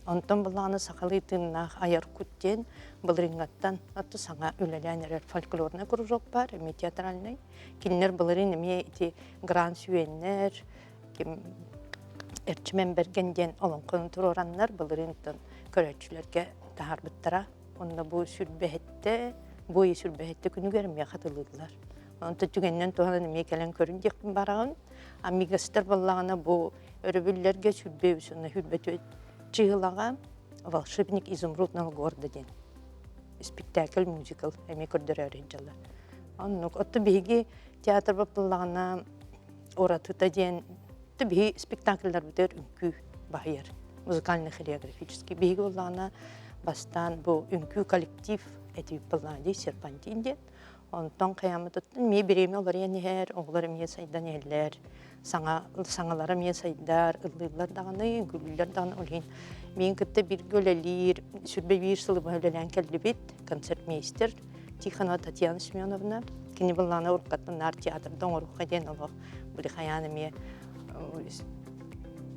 Онтон былааны сахалыы тыыннаах айар кут диэн былырыыҥҥаттан аты саҥа үлэлээн эрэр фольклорнай кружок баар, эмиэ театральнай. Кинилэр былырыын эмиэ ити Гран Сүйэннэр, ким Эрчимэн Бэргэн диэн олоҥхону туруораннар былырыынтан көрөөччүлэргэ таһаарбыттара. Онно бу сүрбэһиттэ, бу ый сүрбэһиттэ күнүгэр эмиэ хатылыыллар. Онтон түгэнинэн туһанан эмиэ кэлэн көрүн диэхпин бараҕын. Амигастар буоллаҕына бу өрөбүллэргэ сүрбэ үс уонна хүрбэ чыһылаҕа «Волшебник изумрудного города» диэн спектакль, мюзикл эмиэ көрдөрөөрү сылдьаллар. Оннук. Оттон биһиги театр баппыллаҕына уратыта диэн биһи спектакльларбытыгар үҥкүү баһыйар музыкально-хореографический. Биһиги буоллаҕына бастаан бу үҥкүү коллектив этибит буоллаҕына дии серпантин диэн. Онтон хайааммытыттан эмиэ бириэмэ уларыйан иһэр, оҕолор эмиэ сайдан иһэллэр, саҥа саҥалара эмиэ сайдар, ыллыыллар даҕаны, үҥкүүлүүллэр даҕаны. Ол иһин миигин кытта бииргэ үлэлиир, сүрбэ биир сылы быһа үлэлээн кэллибит, концертмейстер Тихонова Татьяна Семеновна. Кини былаана уруккаттан наар театрда оҥоруохха диэн олох били хайаан эмиэ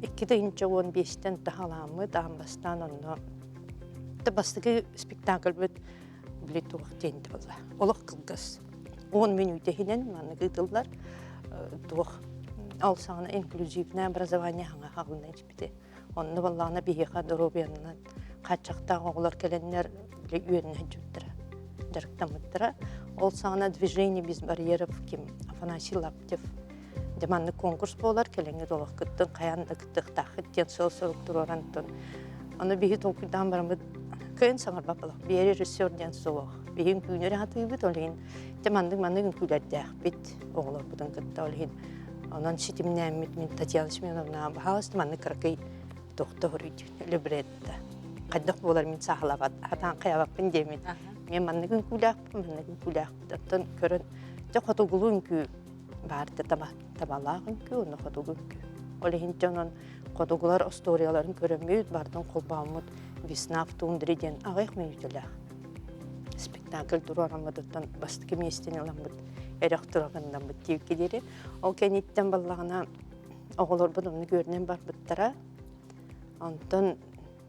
2015-тэн таһалааммыт, аан бастаан онно бастакы спектакльбыт били туох диэн буолла олох кылгас 10 мүнүүтэ иһинэн маннык ыытыллар туох ол саҕана инклюзивное образование хаҥа хаҕылына испите онно баллаҕына биһиэхэ доруобуйанан хааччахтаах оҕолор кэлэннэр били үөрэнэ сылдьыбыттара дьарыктаммыттара ол саҕана движение без барьеров ким Афанасий Лаптев дьэ маннык конкурс буолар кэлэҥҥит олох кыттын хайаан да кыттыахтааххыт диэн сыал-сорук туруоран ону биһи толкуйдаан бараммыт кыайан саҥарбат буолах биэри режиссер диэн суох биһи үҥкүүнү эрэ сатыыбыт ол иһин дьэ маннык маннык үҥкүүлэрдээхпит оҕолорбутун кытта ол иһин онон ситимнээммит мин Татьяна Семеновна баһаалыста маннык кыракый тохто хоруйдуун либретто хайдах буолар мин саахалаабат хатаан хайабаппын диэмин мен маннык үҥкүүлээхпин маннык үҥкүүлээхпит оттон көрөн дьэ хотугулуу үҥкүү баар да таба табалаах үҥкүү уонна хотугу үҥкүү. Ол иһин дьонон хотугулар остуоруйаларын көрөммүт, бардын холбооммут «Весна в тундре» диэн аҕыйах мүнүүтэлээх спектакль туруораммытыттан бастакы миэстэни ыламмыт эрэх турагыннаммыт диэки диэри. Ол кэнниттэн баллаҕына оҕолорбут оннук үөрэнэн барбыттара. Онтон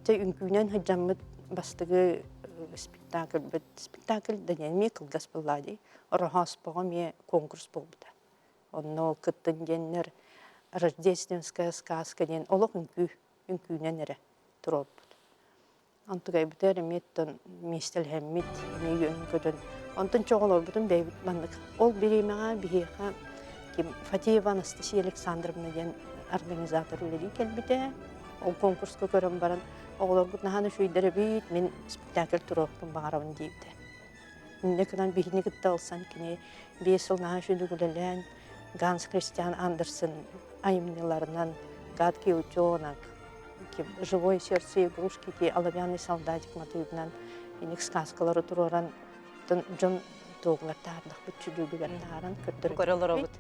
дьэ үҥкүүнэн сылдьаммыт бастакы спектакльбыт спектакль да диэн эмиэ кылгас буоллаҕа дии. Ороһооспоҕо эмиэ конкурс буолбута. Онно кыттын диэннэр Рождественская сказка диэн олох үҥкүү, үҥкүүнэн эрэ туруорбут. Онтукайбытыгар эмиэ оттон миэстэлэһэммит, эмиэ үөн-көтөн. Онтон чоҕолорбутун бэйэбит маннык. Ол бириэмэҕэ биһиэхэ ким Фатеева Анастасия Александровна диэн организатор үлэлии кэлбитэ. Ол конкурска көрөн баран оҕолоргут наһаа үчүгэйдэр эбит, мин спектакль туруохпун баҕарабын диэбитэ. Инньэ гынан биһини кытта ылсан кини 5 сыл наһаа үчүгэй үлэлээн Ганс Христиан Андерсен айымньыларынан «Гадкий утенок», «Живое сердце игрушки», «Оловянный солдатик» матыыбынан инник сказкалары туруоран дьон туоҕугар таһаардахпыт чүдүүлүгэр таһааран көрдөрө Көрө олоробут.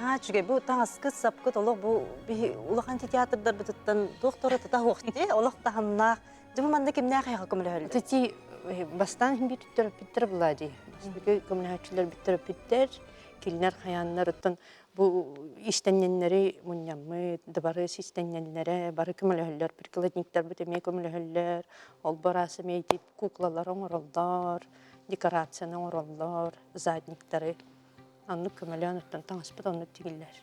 Аа, үчүгэй бу таҥаскыт, сапкыт олох бу биһи улахан театрдарбытыттан туох да тута суох дии, олох таһымнаах. Дьэ бу манна кимнээх эһиэхэ көмөлөһөллөр? Ити бастаан иһин биир төрөппүттэр булаа дии. Бастакы көмөлөһөөччүлэр төрөппүттэр, кинилэр хайааннарыттан бу истэнньэннэри мунньаммыт, дыбарыас истэнньэннэрэ бары көмөлөһөллөр, прикладниктарбыт эмиэ көмөлөһөллөр, олбор аас эмиэ ити куклалары оҥороллор, декорацияны оҥороллор, задниктары. Оннук көмөлөөн оттон таҥаспыт оннук тигиллэр.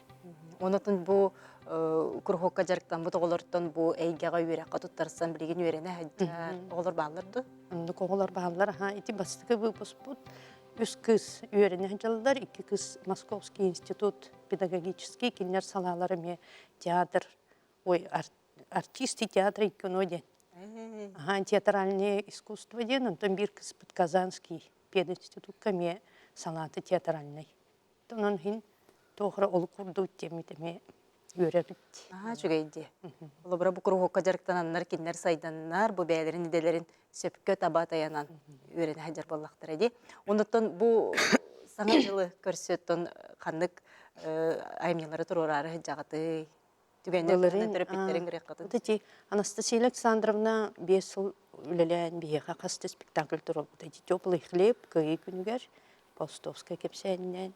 Онотун бу куруһуокка дьарыктаммыт оҕолортон бу эйгэҕэ үөрэххэ туттарсан билигин үөрэнэ сылдьар оҕолор бааллар дуо? Оннук оҕолор бааллар. Аха, ити бастакы выпускпут үс кыыс үөрэнэ сылдьаллар, икки кыыс Московский институт педагогический, кинилэр салаалара эмиэ театр, ой, артисты театра и кино диэн. Аха, театральное искусство диэн, онтон биир кыыспыт Казанский пединститутка эмиэ салаата театральнай. Онон иһин туох эрэ олук курдук диэммит эмиэ үөрэбит. Наһаа үчүгэй дии. Холобура бу куруһуокка дьарыктананнар кинилэр сайданнар, бу бэйэлэрин идэлэрин сөпкө таба тайанан үөрэнэ сылдьар буоллахтара дии. Оннуттан бу саҥа дьылы көрсөттөн ханнык айымньылары туруораары сылдьаҕытый? Түгэннэр туһунан төрөппүттэриҥ ырыаххытын. Ити Анастасия Александровна 5 сыл үлэлээн биһиэхэ хас да спектакль туруорбута. Ити «Теплый хлеб» Кыайыы күнүгэр Паустовскай кэпсээнинэн.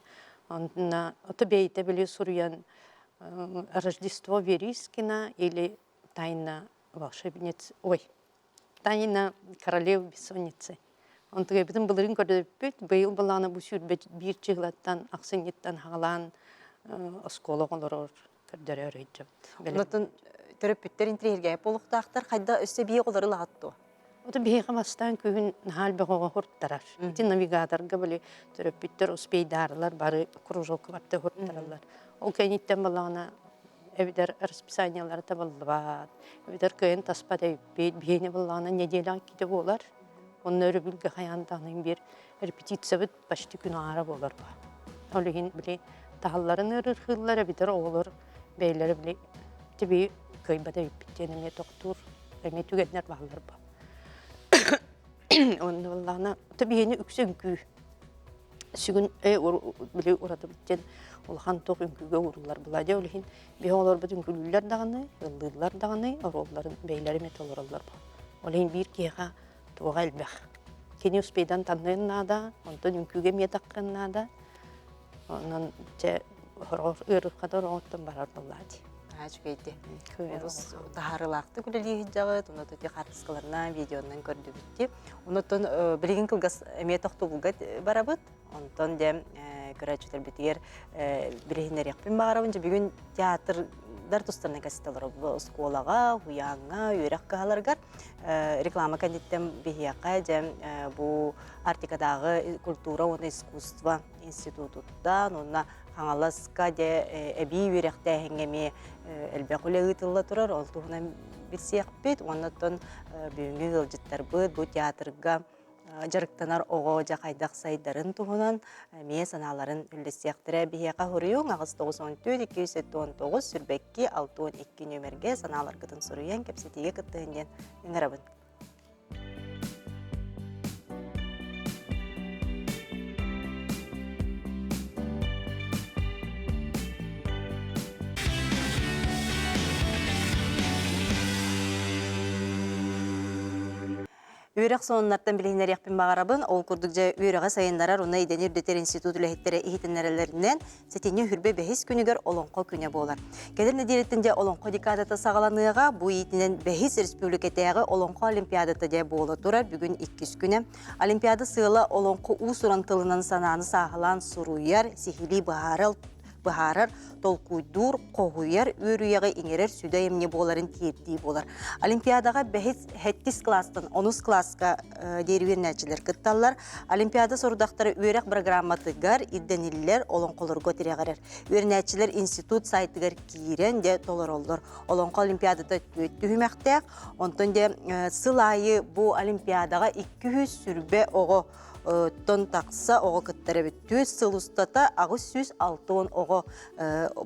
Онно ото бэйэтэ били суруйан «Рождество Верискина» или «Тайна волшебниц», ой, «Тайна королевы бессонницы». Онтугайбытын былырыын көрдөппүт, быйыл былаана бу 21 чыһылаттан, ахсынньыттан хаҕалаан оскуола оҕолорор көрдөрөр өйдөбүт. Онтон төрөппүттэр интириэһиргээп буолуохтаахтар, хайда өссө бии оҕолору ылаҕыт дуо? Ото биһиэхэ бастаан күһүн наһаа элбэх оҕо хуртарар. Ити навигаторга били төрөппүттэр успейдаарылар бары кружокка барта хуртараллар. Ол кэнниттэн балаҕана эбэтэр расписаниелара табыллыбат, эбэтэр кыайан таспат эбиппит, биһиэнэ балаҕана неделяҕа иккитэ буолар. Онно өрөбүлгэ хайаан даҕаны биир репетициябыт почти күн аҥаара буолар бу. Ол иһин били таһалларын ыарырхыыллар эбэтэр оҕолор бэйэлэрэ били тиби кыайбат эбиппит диэн эмиэ тохтуур эмиэ түгэннэр бааллар бу. Онно буоллаҕына биһини үксэ үҥкүү сүгүн били уратыбыт диэн улахан туох үҥкүүгэ ууруллар була дьэ ол иһин биһи оҕолорбут үҥкүүлүүллэр даҕаны ыллыыллар даҕаны оруолларын бэйэлэрэ эмиэ толороллор бу. Ол иһин биир киһиэхэ туоҕа элбэх. Кини успейдан таҥныан наада, онтон үҥкүүгэ эмиэ таххыан наада. Онон дьэ сороҕор ыарырҕата ороҕуттан барар буоллаа дии. Наһаа үчүгэйди. Олус таһаарыылаахтык үлэлии сылдьаҕыт, онно ити хаартыскаларынан, видеонан көрдүбүт дии. Оннуттан билигин кылгас эмиэ тохтобулга барабыт. Онтон дьэ көрөөччүлэрбитигэр билиһиннэриэхпин баҕарабын. Дьэ бүгүн театрдар тустарынан кэпсэтэ олоробут. Оскуолаҕа, уһуйааҥҥа, үөрэх кыһаларыгар реклама кэнниттэн биһиэхэ дьэ бу Арктикатааҕы культура уонна искусство институтуттан уонна Хаҥаласка дьэ эбии үөрэхтээһиҥҥэ эмиэ элбэх үлэ ыытылла турар. Ол туһунан билсиэхпит. Уонна оттон бүгүҥҥү ыалдьыттарбыт бу театрга дьарыктанар оҕо дьэ хайдах сайдарын туһунан эмиэ санааларын үллэстиэхтэрэ. Биһиэхэ суруйуҥ 894 279 сүрбэкки 62 нүөмэргэ санааларгытын суруйан кэпсэтиигэ кыттыһын диэн ыҥырабын. Үөрэх сонуннартан билиһиннэриэхпин баҕарабын. Ол курдук дьэ үөрэҕи сайыннарар уонна идэни үрдэтэр институт үлэһиттэрэ иһитиннэрэллэринэн сэтинньи үрбэ бэһис күнүгэр Олоҥхо күнэ буолар. Кэлэр нэдиэлэттэн дьэ Олоҥхо декадата саҕаланыаҕа. Бу иитинэн бэһис республикатааҕы Олоҥхо олимпиадата дьэ буола турар. Бүгүн иккис күнэ. Олимпиада сыала олоҥхо уус-уран тылынан санааны сааһылаан суруйар, сиһилии быһаарар быһаарар, толкуйдуур, хоһуйар үөрүйэҕи иҥэрэр сүдү айымньы буоларын тиэрдии буолар. Олимпиадаҕа бэһис, сэттис кылаастан онус кылааска диэри үөрэнээччилэр кытталлар. Олимпиада сорудахтара үөрэх программатыгар ирдэниллэр олоҥхолорго тирэҕирэр. Үөрэнээччилэр институт сайтыгар киирэн дьэ толороллор. Олоҥхо олимпиадата түөрт түһүмэхтээх. Онтон дьэ сыл аайы бу олимпиадаҕа 200 оҕо тон тахса оҕо кыттар эбит. Түөрт сыл устата 860 оҕо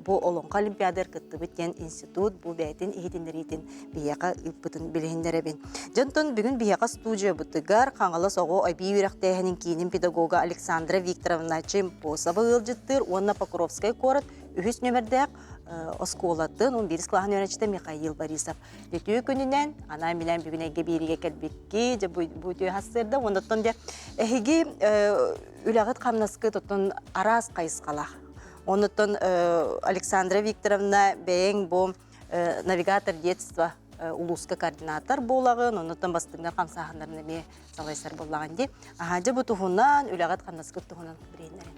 бу Олоҥхо олимпиадыгар кыттыбыт диэн институт бу бэйэтин иһитиннэриитин биһиэхэ ыыппытын билиһиннэрэбин. Дьонтон бүгүн биһиэхэ студиябытыгар Хаҥалас оҕо эбии үөрэхтээһинин киинин педагога Александра Викторовна Чемпосова ыалдьыттыыр уонна Покровскай куорат үһүс нүөмэрдээх оскуолатын 11 кылааһын үөрэнээччитэ Михаил Борисов. Үтүө күнүнэн, анаан-минээн бүгүн эйгэ биэриигэ кэлбикки, дьэ бу үтүө сарсыарда. Оннуттан дьэ эһиги үлэҕит-хамнаскыт оттон араас хайысхалаах. Оннуттан Александра Викторовна бэйэҥ бу навигатор детства улууска координатор буолаҕын, оннуттан бастыҥнар хамсааһыннарын эмиэ салайсар буоллаҕын дии. Аха, дьэ бу туһунан, үлэҕит-хамнаскыт туһунан билиһиннэрин.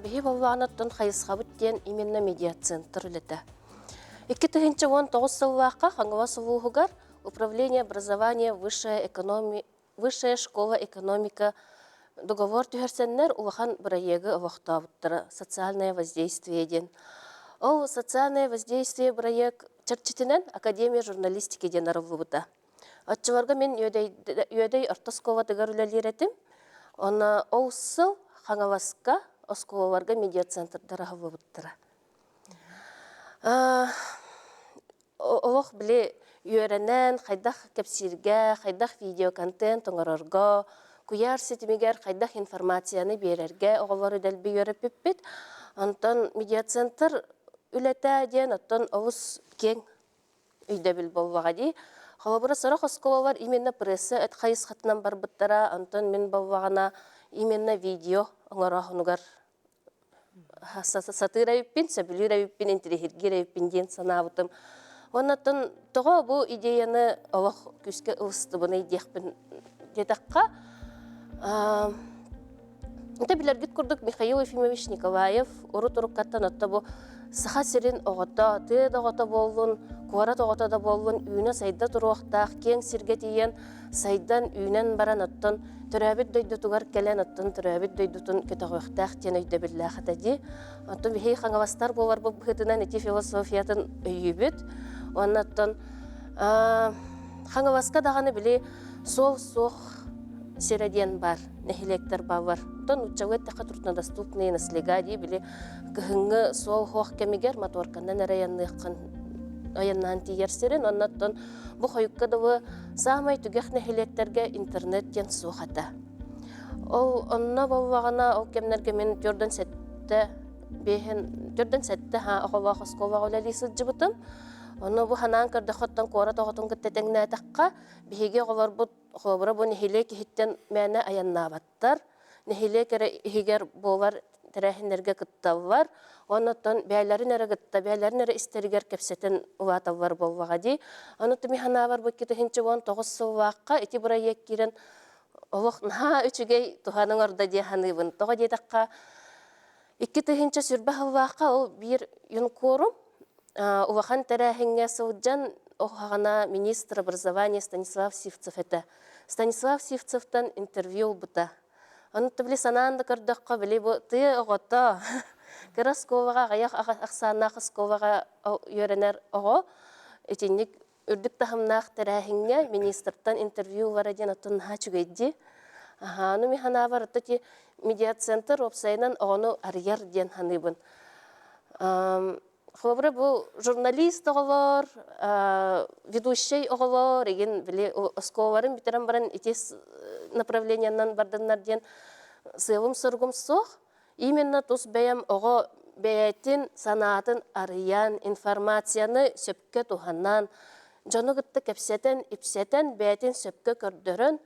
Биһи буоллаҕына хайысхабыт диэн именно медиацентр үлэтэ. 2019 сыллаахха Хаҥалас улууһугар Управление образования высшая, экономи... высшая школа экономика договор түһэрсэннэр улахан бырайыагы олохтообуттара социальное воздействие диэн. Ол социальное воздействие бырайыак чэрчитинэн Академия журналистики диэн арыллыбыта. Оччолорго мин Үөдэй орто оскуолатыгар үлэлиир этим. Онно ол сыл Хаҥаласка оскуолаларга медиацентрдар аһыллыбыттара. Олох били үөрэнэн хайдах кэпсииргэ, хайдах видеоконтент оҥорорго, куйаар ситимигэр хайдах информацияны биэрэргэ оҕолору дэлби үөрэппиппит. Онтон медиацентр үлэтэ диэн оттон олус киэҥ өйдөбүл буоллаҕа дии. Холобура, сорох оскуолалар именно пресса өт хайысхатынан барбыттара, онтон мин буоллаҕына именно видео оҥорооһунугар сатыыр эбиппин, сөбүлүүр эбиппин, интириэһиргиир эбиппин диэн санаабытым. Уоннаттан тоҕо бу идеяны олох күүскэ ылыстыбыный диэхпин диэтэххэ, это билэргит курдук Михаил Ефимович Николаев урут-уруккаттан отто бу Саха сирин оҕото, тыа да оҕото буоллун, куорат оҕото да буоллун үүнэ-сайда туруохтаах, киэҥ сиргэ тиийэн сайдан, үүнэн баран оттон төрөөбүт дойдутугар кэлэн оттон төрөөбүт дойдутун көтөҕүөхтээх диэн өйдөбүллээх этэ дии. Оттон биһиги хаҥаластар буоларбыт быһыытынан ити философиятын өйүүбүт. Уонна оттон Хаҥаласка даҕаны били суол суох сирэ диэн бар, нэһилиэктэр бааллар. Оттон нууччалыы эттэххэ труднодоступные наслега дии били кыһыҥҥы суол суох кэмигэр моторканан эрэ айанныаххын айаннаан тиийэр сирин. Онно оттон Бу хойукка дылы саамай түгэх нэһилиэктэргэ интернет диэн суох этэ. Ол онно буоллаҕына ол кэмнэргэ мин төрдөн сэттэ биэһин төрдөн сэттэ ха оҕолоох оскуолаҕа үлэлии сылдьыбытым. Ону бу ханаан көрдөхөттөн куорат оҕотун кытта тэҥнээтэххэ, биһиги оҕолорбут холобура бу нэһилиэк иһиттэн мээнэ айаннаабаттар. Нэһилиэк эрэ иһигэр буолар тэрээһиннэргэ кытталлар. Оннуттан бэйэлэрин эрэ кытта, бэйэлэрин эрэ истэригэр кэпсэтэн улааталлар буоллаҕа дии. Ону тими санаабар бу 2019 сыллаахха ити бырайыак киирэн олох наһаа үчүгэй туһаны оҥордо дии саныыбын. Тоҕо диэтэххэ, 2020 сыллаахха ол биир юнкорум улахан тэрээһиҥҥэ сылдьан оһаҕана министр образования Станислав Сивцев этэ. Станислав Сивцевтан интервью ылбыта. Ону били санаан да көрдөххө, били бу тыа оҕото кыра оскуолаҕа аҕыйах ахсааннаах оскуолаҕа үөрэнэр оҕо итинник үрдүк таһымнаах тэрээһиҥҥэ министртан интервью ылара диэн оттон наһаа үчүгэй дии. Аһаа, ону мин санаабар отто ити медиацентр уопсайынан оҕону арыйар диэн саныыбын. Холобура, бу журналист оҕолор, ведущай оҕолор, игин били оскуолаларын бүтэрэн баран ити направлениенан бардыннар диэн сыалым-соругум суох. Именно тус бэйэм оҕо бэйэтин санаатын арыйан, информацияны сөпкө туһанан, дьону кытта кэпсэтэн, ипсэтэн, бэйэтин сөпкө көрдөрөн,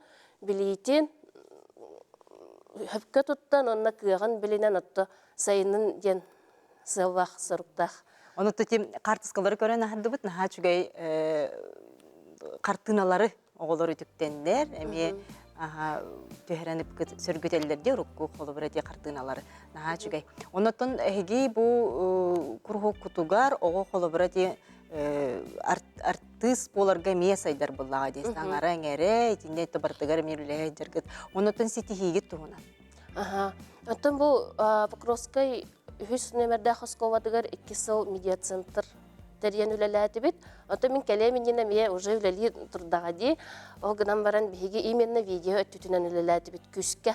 билиитин хөпкө туттан уонна кыаҕын билинэн отто сайынын диэн сыаллаах соруктаах. Ону тутим хаартыскалары көрөн аһардыбыт наһаа үчүгэй хартыыналары оҕолор үтүктэннэр эмиэ түһэрэн сөргүтэллэр дии урукку холобура дии хартыыналары наһаа үчүгэй. Оннотон эһиги бу куруһуоккутугар оҕо холобура дии артыыс буоларга эмиэ сайдар буллаҕа дии саҥара эҥэрэ итиннэ барытыгар эмиэ үлэһэ дьаргыт оннотон ситиһиигит туһунан. Аха. Оттон бу Покровскай үһүс нүөмэрдээх оскуолатыгар икки сыл медиацентр тэрийэн үлэлээтибит. Оттон мин кэлиэм иннинэ эмиэ уже үлэлии турдаҕа дии. Ол гынан баран биһиги именно видео өттүтүнэн үлэлээтибит күүскэ.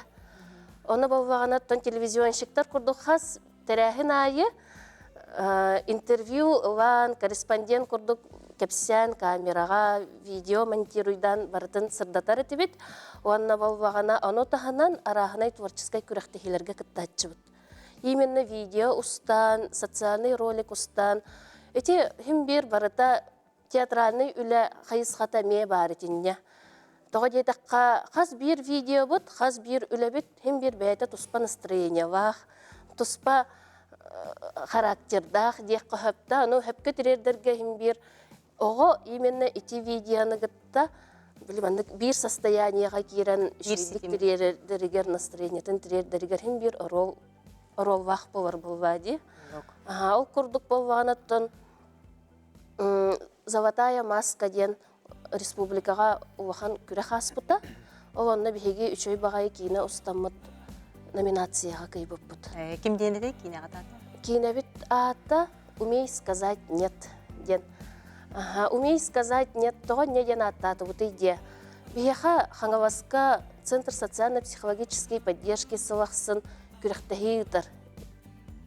Ону боллаҕына оттон телевизионщиктар курдук хас тэрээһин аайы интервью ылан, корреспондент курдук кэпсээн камераҕа видео монтируйдаан барытын сырдатар этибит. Уонна боллаҕына ону таһынан арааһынай творческай күрэхтэһиилэргэ кыттааччыбыт. Именно видео устан, социальный ролик устан, ити хим биир барыта театральный үлэ хайысхата эмиэ баар итиннэ. Тоҕо диэтэххэ, хас биир видеобут, хас биир үлэбит хим биир бэйэтэ туспа настроениелаах, туспа характердаах диэххэ сөптөөх. Ону сөпкө тириэрдэргэ хим биир оҕо именно ити видеоны кытта били маннык биир состояниеҕа киирэн үчүгэйдик тириэрдэригэр, настроениетын тириэрдэригэр хим биир оруол оруоллаах буолар буоллаа дии. Ол курдук буоллаҕына оттон Золотая маска диэн республикаҕа улахан күрэх ааспыта. Ол онно биһиги үчүгэй баҕайы киинэ устаммыт номинацияҕа кыайбыппыт. Ким диэн этэй киинэҕит аата? Киинэбит аата «Умей сказать нет» диэн. «Умей сказать нет» тоҕо не диэн ааттаатыбытый диэ. Биһиэхэ Хаҥаласка Центр социально-психологической поддержки сыл ахсын күрэхтэһии ыытар.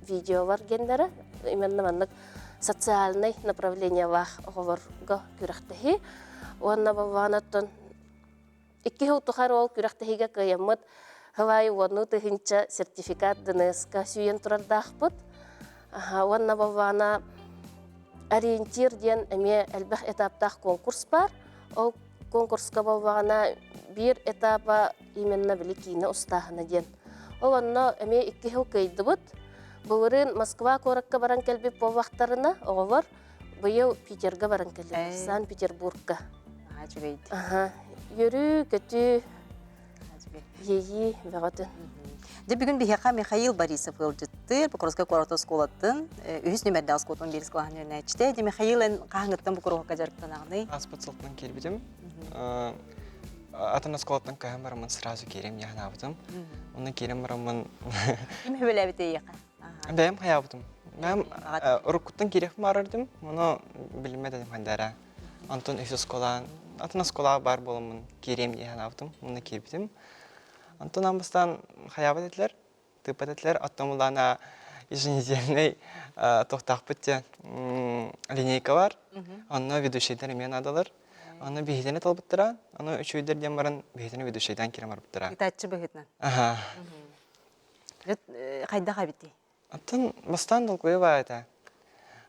Видеолар геннэрэ именно маннык социальнай направлениелаах оҕолорго күрэхтэһии. Уонна боллоонуттан икки сыл тухары ол күрэхтэһиигэ кыайаммыт Хылай уонну тыһыынча сертификат ДНС-ка сүүйэн турардаахпыт. Уонна боллоона ориентир диэн эмиэ элбэх этаптаах конкурс бар. Ол конкурска боллоҕуна биир этапа именно били киинэ устааһына диэн. Ол онно эмиэ икки сыл кыайдыбыт. Былырыын Москва куоракка баран кэлбит буоллахтарына, оҕолор быйыл Питерга баран кэллилэр, Санкт-Петербургка. Наһаа үчүгэй. Аха. Үөрүү, көтүү, иэйии бөҕөтүн. Дьэ бүгүн биһиэхэ Михаил Борисов ыалдьыттыыр, Покровскай куорат оскуолатын үһүс нүмердээх оскуолатын биирис кылааһын үөрэнээччитэ. Дьэ Михаил эн хаһааҥҥыттан бу куруһуокка дьарыктанаҕыный? Ааспыт сылтан киирбитим. Атын оскуолаттан көһөн бараммын сразу киирем дии санаабытым. Онно киирэн бараммын Ким сөбүлээбит эйиэхэ? Бэйэм хайаабытым. Бэйэм уруккуттан киириэхпин баарардым, ону билиммэт этим хайдара. Онтон үс оскуолаан, атын оскуолаҕа баар буоламмын киириэм дии санаабытым, онно киирбитим. Онтон аан бастаан хайаабат этилэр, тыыппат этилэр. Оттон булаана еженедельный туохтаахпыт диэн линейка бар. Онно ведущийдар эмиэ наадалар. Аны биһитини талбыттара, аны үчүгэйдэр диэн баран биһитини ведущийдаан киирэн барбыттара. Ытааччы быһыытынан. Аха. Хайдах эбитий? Оттон бастаан долгуйа баа этэ.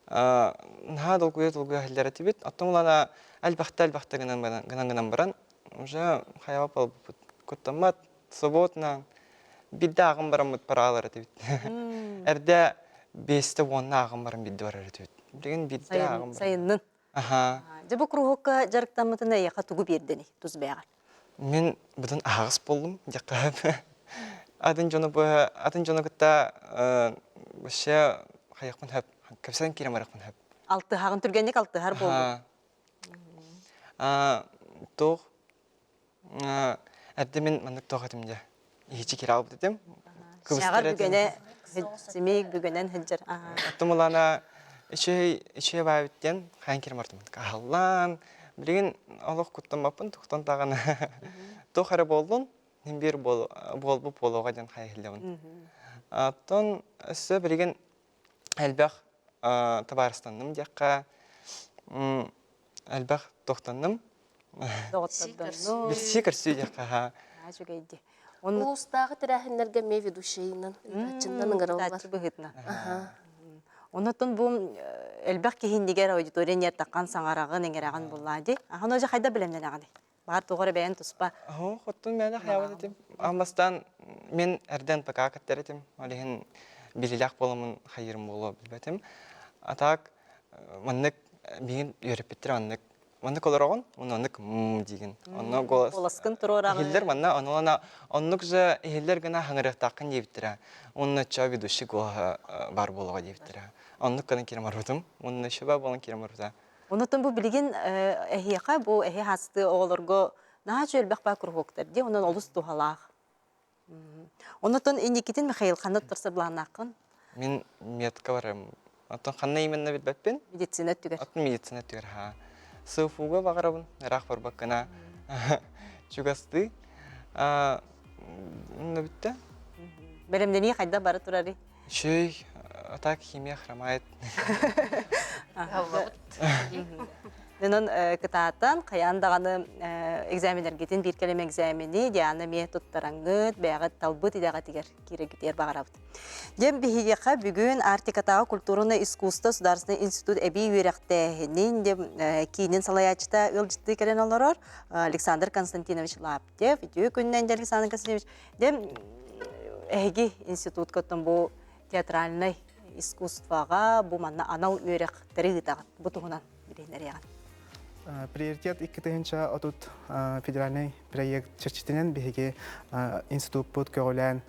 Наһаа долгуйа-долгуйа иһиллэр этибит. Оттон улана элбэхтэ-элбэхтэ гынан гынан баран, уже хайаба буолбуппут. Куттаммат, свободно биирдэ ааҕан бараммыт параалар этибит. Эрдэ биэстэ уонна ааҕан баран биирдэ барар этибит. Билигин биирдэ ааҕан баран. Сайыннын. Аха. Дьэ бу кругокка дьарыктаммытын эйиэхэ тугу биэрдэний тус бэйэҕэр? Мин бытын аһаҕас буоллум диэххэ атын дьону атын дьону кытта вообще хайыахпын сөп кэпсэтэн киирэн барыахпын сөп. Алтыһаҕын түргэнник алтыһар буоллум. Туох Эрдэ мин маннык туох этим дьэ. Иһичи киирэ албыт этим. Кыбыстар бүгэнэ симик бүгэнэн сылдьар. Оттон үчүгэй үчүгэй баабыт диэн хайан киирэн бардым. Аһыллаан, билигин олох куттаммаппын, тухтан даҕаны туох эрэ буоллун, мин биир буолбут буолуоҕа диэн хайа иһиллэбин. Оттон өссө билигин элбэх табаарыстанным диэххэ, элбэх тохтоннум. Доҕоттордоннум. Билсии көрсүү диэххэ аһаа. Үчүгэйди. Улуустааҕы тэрээһиннэргэ эмиэ ведущайынан, ыытааччыннан ыҥыраллар. Ыытааччы быһыытынан. Оннуттан бу элбэх киһи иннигэр аудитория ньиэртэххин саҥараҕын, иҥэрэҕин буллаа дии. Ахан уже хайда бэлэмнэнэҕиний? Баар тоҕо эрэ бэйэн туспа. Оһо, хоттун мээнэ хайабат этим. Аан бастаан мен эрдэн пока кэттэр этим. Ол иһин билилээх буоламмын хайыырым буолуо билбэтим. А так маннык миигин үөрэппиттэр оннук маннык олороҕун, уонна оннук м диигин. Онно голос Голоскын туруораҕын. Иһиллэр манна онуона оннук же иһиллэр гына хаҥырыахтааххын диэбиттэрэ. Уонна чо ведущий голоһа баар буолуоҕа диэбиттэрэ. Оннук гынан киирэн барбытым. Уонна еще баа буолан киирэн барбыта. Онутун бу билигин эһиэхэ бу эһи хасты оҕолорго наһаа элбэх баа куруһуоктар дии, онон олус туһалаах. Онутун инникитин Михаил ханна туттарса былааннааххын? Мин медка барым. Оттон ханна именно билбэппин. Медицина өттүгэр. Оттон медицина өттүгэр ха. СФУга баҕарабын, ыраах барбаккына чугастыы. Онно бүттэ. Бэлэмнэнии хайдах бара турарый? Үчүгэй, а так химия хромает. Онон кытаатан, хайаан даҕаны экзаменнэргитин биир кэлим экзамени Диана эмиэ туттараҥҥыт, бэйэҕит талбыт идэҕитигэр киирэргитигэр баҕарабыт. Дьэн биһиэхэ бүгүн Арктикатааҕы культурнай искусство государственный институт эбии үөрэхтээһинин киинин салайааччыта ыалдьыттыы кэлэн олорор Александр Константинович Лаптев. Үтүө күнүнэн, Александр Константинович. Дьэ, эһиги институтка оттон бу театральнай искусствоҕа бу манна анал үөрэхтэри ыытаҕыт. Бу туһунан билиһиннэриэҕин. Приоритет 2030 федеральный проект чэрчитинэн биһиги институппут көҕүлээн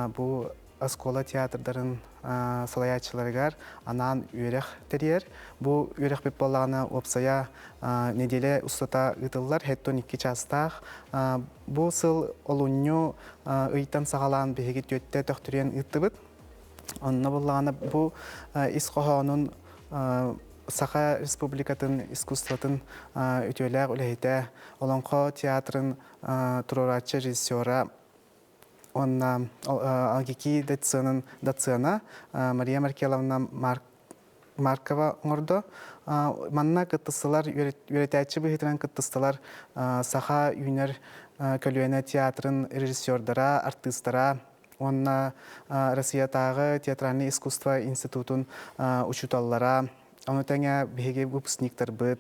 бу оскуола театрдарын салайааччыларыгар анаан үөрэх тэрийэр. Бу үөрэхпит буоллаҕына уопсайа неделя устата ыытыллар, 72 чаастаах. Бу сыл олунньу ыйтан саҕалаан биһиги түөттэ төхтүрүйэн ыыттыбыт. Онно буоллаҕына бу ис хоһоонун Саха Республикатын искусствотын үтүөлээх үлэһитэ, Олоҥхо театрын туруорааччы режиссера уонна АГИКИ доценын доцена Мария Маркеловна Маркова оҥордо. Манна кыттыстылар, үөрэтээччи быһыытынан кыттыстылар Саха үүнэр көлүөнэ театрын режиссердара, артыыстара уонна Россиятааҕы театральнай искусство институтун учууталлара, ону тэҥэ биһиги выпускниктарбыт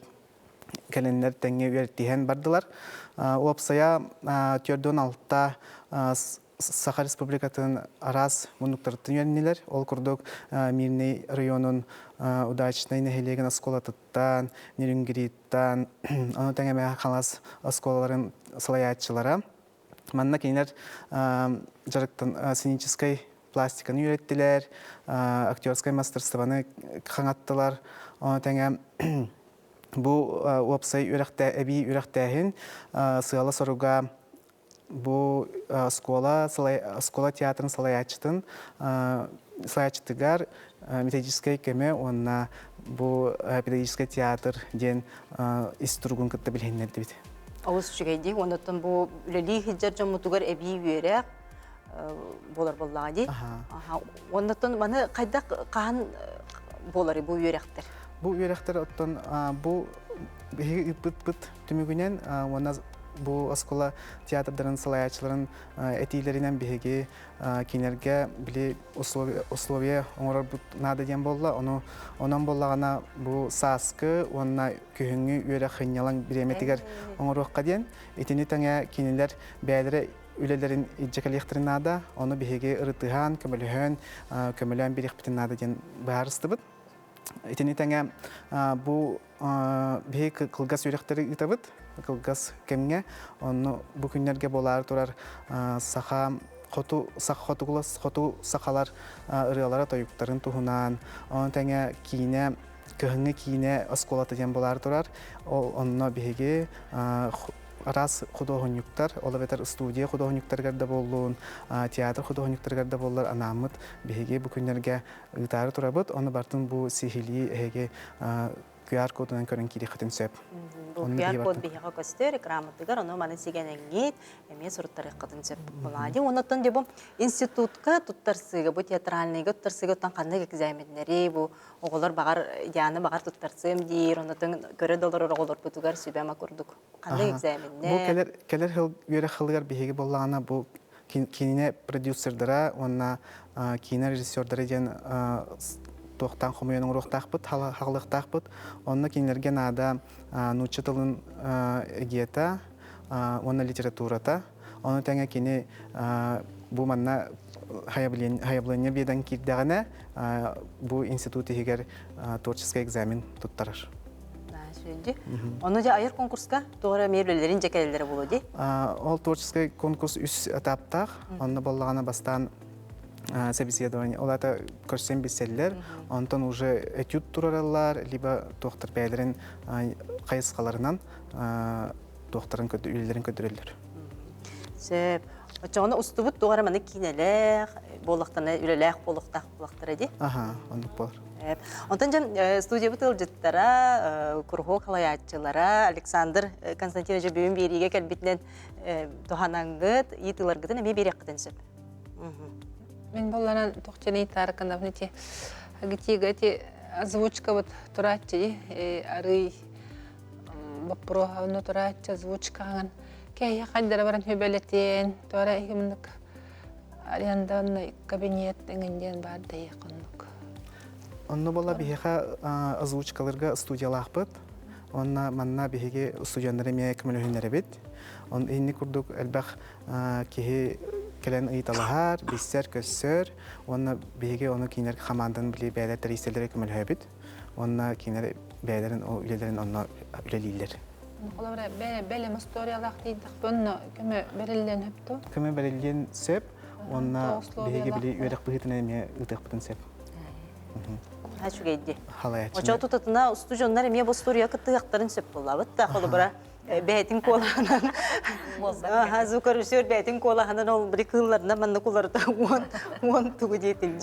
кэлэннэр тэҥҥэ үөрэтиһэн бардылар. Уопсайа 46 Саха Республикатын араас муннуктарыттан үөрэннилэр. Ол курдук Мирный районун Удачнай нэһилиэгин оскуолатыттан, Нерюнгриттан, ону тэҥэ Мэҥэ Хаҥалас оскуолаларын салайааччылара. Манна кинилэр дьарыктан сценическай пластиканы үөрэттилэр, актерскай мастерствоны хаҥаттылар. Ону тэҥэ бу уопсай үөрэхтэ эбии үөрэхтээһин сыала-соруга бу оскуола оскуола театрын салайааччытын салайааччытыгар методическай көмө уонна бу педагогическай театр диэн ис туругун кытта билиһиннэрдибит. Олус үчүгэй дии. Оннуттан бу үлэлии сылдьар дьоммутугар эбии үөрэх буолар буоллаҕа дии. Оннуттан маны хайдах хаһан буоларый бу үөрэхтэр? Бу үөрэхтэр оттон бу биһиги ыыппыппыт түмүгүнэн уонна бу оскуола театрдарын салайааччыларын этиилэринэн биһиги кинилэргэ били условия оҥорорбут наада диэн буолла. Ону онон буоллаҕына бу сааскы уонна күһүҥҥү үөрэх сынньалаҥ бириэмэтигэр оҥоруохха диэн. Итини тэҥэ кинилэр бэйэлэрэ үлэлэрин илдьэ кэлиэхтэрин наада. Ону биһиги ырытыһан, көмөлөһөн, көмөлөөн бириэхпитин наада диэн быһаарыстыбыт. Итини тэҥэ бу биһиги кылгас үөрэхтэри ыытабыт, кылгас кэмҥэ. Онно бу күннэргэ буолаары турар саха хоту хотугулас хоту сахалар ырыалара тойуктарын туһунан, ону тэҥэ киинэ кыһыҥҥы киинэ оскуолата диэн буолаары турар. Ол онно биһиги араас худуоһунньуктар, ол эбэтэр студия худуоһунньуктарыгар да буоллун, театр худуоһунньуктарыгар да буоллар анааммыт биһиги бу күннэргэ ыытаары турабыт. Ону бартын бу сиһилии эһиги QR-кодунан көрөн киириэххитин сөп. Бу QR-код биһиэхэ көстөр экраммытыгар, ону маны сигэнэҥҥит эмиэ суруттарыаххытын сөп буолаа. Оннуттан дьэ бу институтка туттарсыыга, бу театральныйга туттарсыыга оттон ханнык экзаменнэри бу оҕолор баҕар Диана баҕар туттарсыам диир, оннуттан көрө да олорор оҕолорбутугар сүбэ-ама курдук. Ханнык экзаменнэр? Бу кэлэр кэлэр сыл үөрэх сылыгар биһиги буоллаҕына бу киинэ продюсердара уонна киинэ режиссердара диэн туохтаан хомуйан оҥоруохтаахпыт, хаалыахтаахпыт. Онно кинилэргэ наада нуучча тылын эгиэтэ, уонна литературата. Ону тэҥэ кини бу манна хайабылыанньа биэдэн киирдэҕинэ бу институт иһигэр творческий экзамен туттарар. Ону дьэ айар конкурска тоҕо эрэ эмиэ үлэлэрин дьэ кэлэллэрэ буолуо дии? Ол творческий конкурс үс этаптаах. Онно боллаҕына бастаан собеседование, ол аата көрсөн билсэллэр, онтон уже этюд турараллар, либо туохтар бэйэлэрин хайысхаларынан туохтарын үлэлэрин көрдөрөллөр. Сөп. Оччоҕуна устубут туох эрэ маннык киинэлээх, буоллахтана үлэлээх буолуохтаах буоллахтара дии. Аха, оннук буолар. Онтон дьон студиябыт ыалдьыттара, куруһуок халайааччылара Александр Константинович бүгүн биэриигэ кэлбитинэн туһанангыт, ыйытыыларгытын эмиэ биэриэххитин сөп. Мин болларан тохчаны таарыканабын ити агитига ити озвучка вот турааччы арый боппуруоһа онно турааччы озвучкаҕын кэһиэ хайдара баран хүбэлэтиэн туора иһимник аренданный кабинет эҥин диэн баар да оннук. Онно буолла биһиэхэ озвучкаларга студиялаахпыт. Онно манна биһиги студеннары эмиэ көмөлөһүннэрэбит. Он инник курдук элбэх киһи кэлэн ыйыталаһар, билсэр-көссөр. Уонна биһиги ону кинилэр хамаандан били бэйэлэр тэрийсэллэрэ көмөлөһөбүт. Уонна кинилэр бэйэлэрин ол үлэлэрин онно үлэлииллэр. Холобура, бэлэм историялаах тиийдэхпэ онно көмө бэриллиэн сөп дуо? Көмө бэриллиэн сөп. Уонна биһиги били үөрэх быһыытынан эмиэ ыытыахпытын сөп. Үчүгэйди. Халаяччыны. Очо тутатына устудьоннар эмиэ бу устуоруйа кыттыһыахтарын сөп буоллабыт да холобура бэйэтин куолаһынан звукорежиссер бэйэтин куолаһынан ол били кыылларынан маннык уларыта уон уон тугу диэтим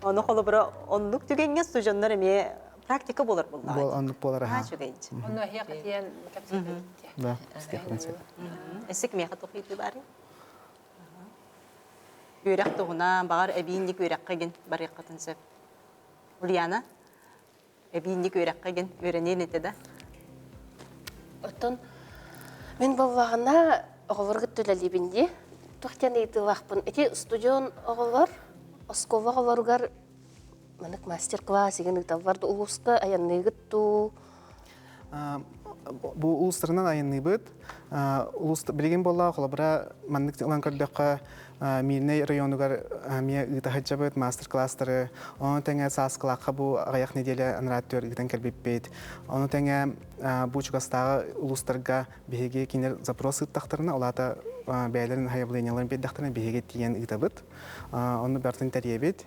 Ону холобура оннук түгэҥҥэ студеннар эмиэ практика буолар буоллаҕа. Бол оннук буолар аха. Үчүгэйдик. Онно эһиэхэ тиийэн кэпсэтибит. Да, истиэхпин сөп. Эсик миэхэ тухыйдыы баарый? Үөрэх туһунан, баҕар эбиинник үөрэххэ гин барыаххытын сөп. Ульяна? Эбиинник үөрэххэ гин үөрэниэн этэ да? Оттон мин буоллаҕына оҕолоргут үлэлиибин дии. Туох диэн ыйытыылаахпын. Ити студион оҕолор оскуола оҕолоругар маннык мастер-класс игин ыыталлар да улууска айанныыгыт дуу? Бу улуустарынан айанныыбыт. Улуус билигин буолла холобура маннык ылан көрдөххө Мирнэй районугар эмиэ ыыта сылдьабыт мастер-класстары. Ону тэҥэ Сааскылаахха бу аҕыйах нэдиэлэ анараа өттүгэр ыытан кэлбиппит. Ону тэҥэ бу чугастааҕы улуустарга биһиги кинилэр запрос ыыттахтарына, ол аата бэйэлэрин заявлениеларын биэрдэхтэринэ биһиги тиийэн ыытабыт. Онно барытын тэрийэбит.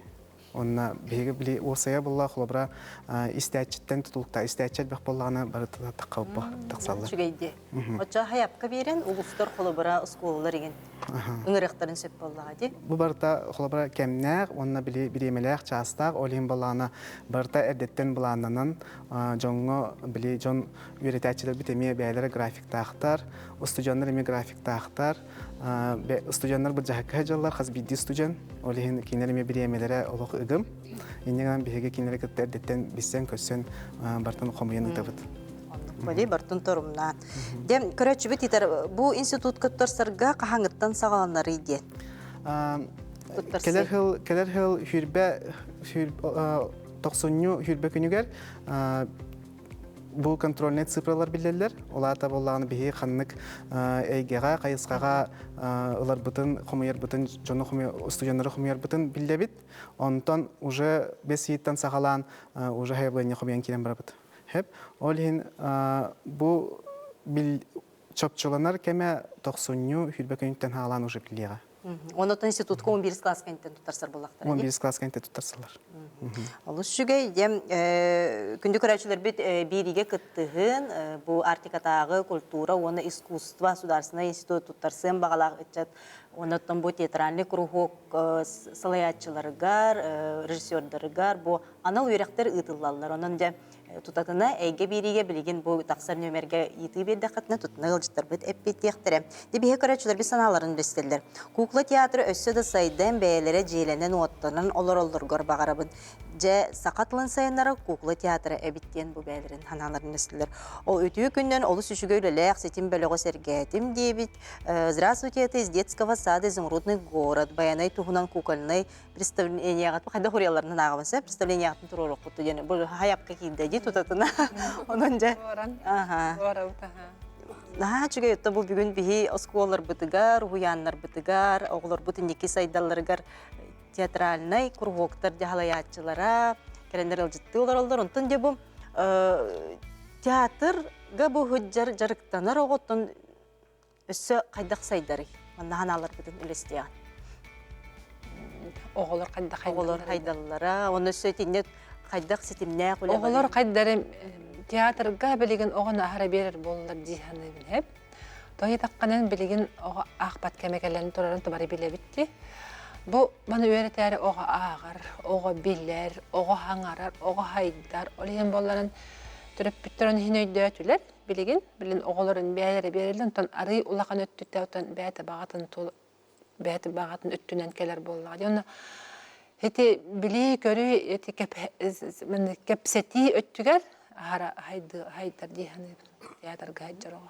Онно биһиги били уопсайа буолла холобура истээччиттэн тутулуктаах истээччи элбэх буоллаҕына барыта тахсаллар. Үчүгэйди. Оччо хайапка биэрэн улуустар холобура оскуолалар игин ыҥырыахтарын сөп буоллаҕа дии. Бу барыта холобура кэмнээх уонна били бириэмэлээх чаастаах ол иһин былаана барыта эрдэттэн былааннанан дьоҥҥо били дьон үөрэтээччилэрбит эмиэ бэйэлэрэ графиктаахтар, устудьуоннар эмиэ графиктаахтар. Студеннар былдьаһыкка сылдьаллар, хас биирдии студент. Ол иһин кинилэр эмиэ бириэмэлэрэ олох ыгым. Инньэ гынан биһиги кинилэри кытта эрдэттэн билсэн-көрсөн бартын хомуйан ыытабыт. Оннук бартын торумнаан. Дем көрөөччүбүт итер бу институтка туттарсарга хаһаҥыттан саҕаланарый диэн. Кэлэр хыл кэлэр хыл хүрбэ тохсунньу хүрбэ күнүгэр Бу контрольнай цифралар биллэллэр. Ол аата буоллаҕына биһиги ханнык эйгэҕэ, хайысхаҕа ыларбытын, хомуйарбытын, дьону студеннары хомуйарбытын биллэбит. Онтон уже бэс ыйыттан саҕалаан уже заявление хомуйан киирэн барабыт. Хэп. Ол иһин бу чопчуланар кэмэ тохсунньу хүрбэ күнүттэн хаалаан уже биллиэҕэ. Онотон институтка 11 класс кэнниттэн туттарсар буоллахтара. 11 класс кэнниттэн туттарсаллар. Олус үчүгэй. Дьэм күндү көрөөччүлэрбит бииригэ кыттыһын бу Арктикатааҕы культура уонна искусство государственный институт туттарсыан баҕалаах ыччат оннуттан бу театральный куруһуок салайааччыларыгар, режиссердарыгар бу анал үөрэхтэр ыытыллаллар. Онон дьэ Тутатына эйгэ биэриигэ билигин бу тахсар нүөмэргэ ыйытыы биэрдэххитинэ тутуна ыалдьыттарбыт эппиэттиэхтэрэ. Дибиһэ көрөөччүлэрбит санааларын билистэллэр. Кукла театра өссө да сайдан бэйэлэрэ дьиэлэнэн-уоттанан олороллоругар баҕарабын. Дьэ, саха тылын сайыннара кукла театра эбит диэн бу бэйэлэрин санааларын билистилэр. Ол үтүө күннэн олус үчүгэй үлэлээх ситим бөлөҕү сэргээтим диэбит. Здравствуйте, это из детского сада «Изумрудный город». Байанай туһунан кукольнай представлениеҕа хайдах уруйалларынан ааҕабын сэ представлениеҕытын туруоруохпут диэн бу хайапка киирдэ дии тутатына онон дьэ аха Наһаа үчүгэй отто бу бүгүн биһи оскуолаларбытыгар, уһуйааннарбытыгар, оҕолорбут инники сайдалларыгар театральнай куруһуоктар дьаһалайааччылара кэлэннэр ыалдьыттыы олороллор. Онтон дьэ бу театрга бу сылдьар дьарыктанар оҕоттон өссө хайдах сайдарый? Манна ханааларбытын үлэстиэҕин. Оҕолор хайдах Оҕолор хайдаллара, онно өссө итиннэ хайдах ситимнээх үлэ Оҕолор хайдары театрга билигин оҕону аһара биэрэр буоллар дии саныыбын эп. Тоһуйдаххынан билигин оҕо аахпат кэмэ кэлэн турарын бары билэбит дии. Бу маны үөрэтээри оҕо ааҕар, оҕо билэр, оҕо хаҥарар, оҕо хайдар. Ол иһин буолларын төрөппүттэр ону иһин өйдөөтүлэр. Билигин, билин оҕолорун бэйэлэрэ биэрэллэр, онтон арыый улахан өттүттэн оттон бэйэтэ баҕатын бэйэтэ баҕатын өттүнэн кэлэр буоллаҕа дии. Онно ити билии-көрүү ити кэпсэтии өттүгэр аһара хайдар дии саныыбын театрга сылдьар оҕо.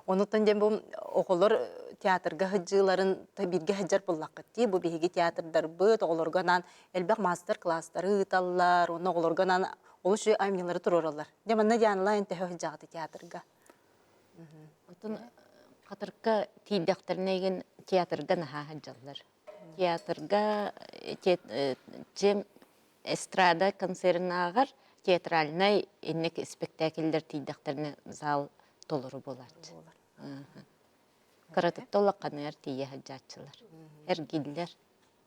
Онутан диэн бу оҕолор театрга сылдьыыларын бииргэ сылдьар буоллаххыт дии. Бу биһиги театрдарбыт оҕолорго анаан элбэх маастар-класстары ыыталлар, уонна оҕолорго анаан олус үчүгэй айымньылары туруораллар. Дьэ манна Дианалаах эн төһө сылдьаҕыт театрга? Отон Хатырыкка тиийдэхтэринэ игин театрга наһаа сылдьаллар. Театрга чем эстрада концерынааҕар театральнай инник испэктээкиллэр тиийдэхтэринэ зал толору буолааччы. Кыратытта улаханыгар тиийэ сылдьааччылар. Эргиллэр.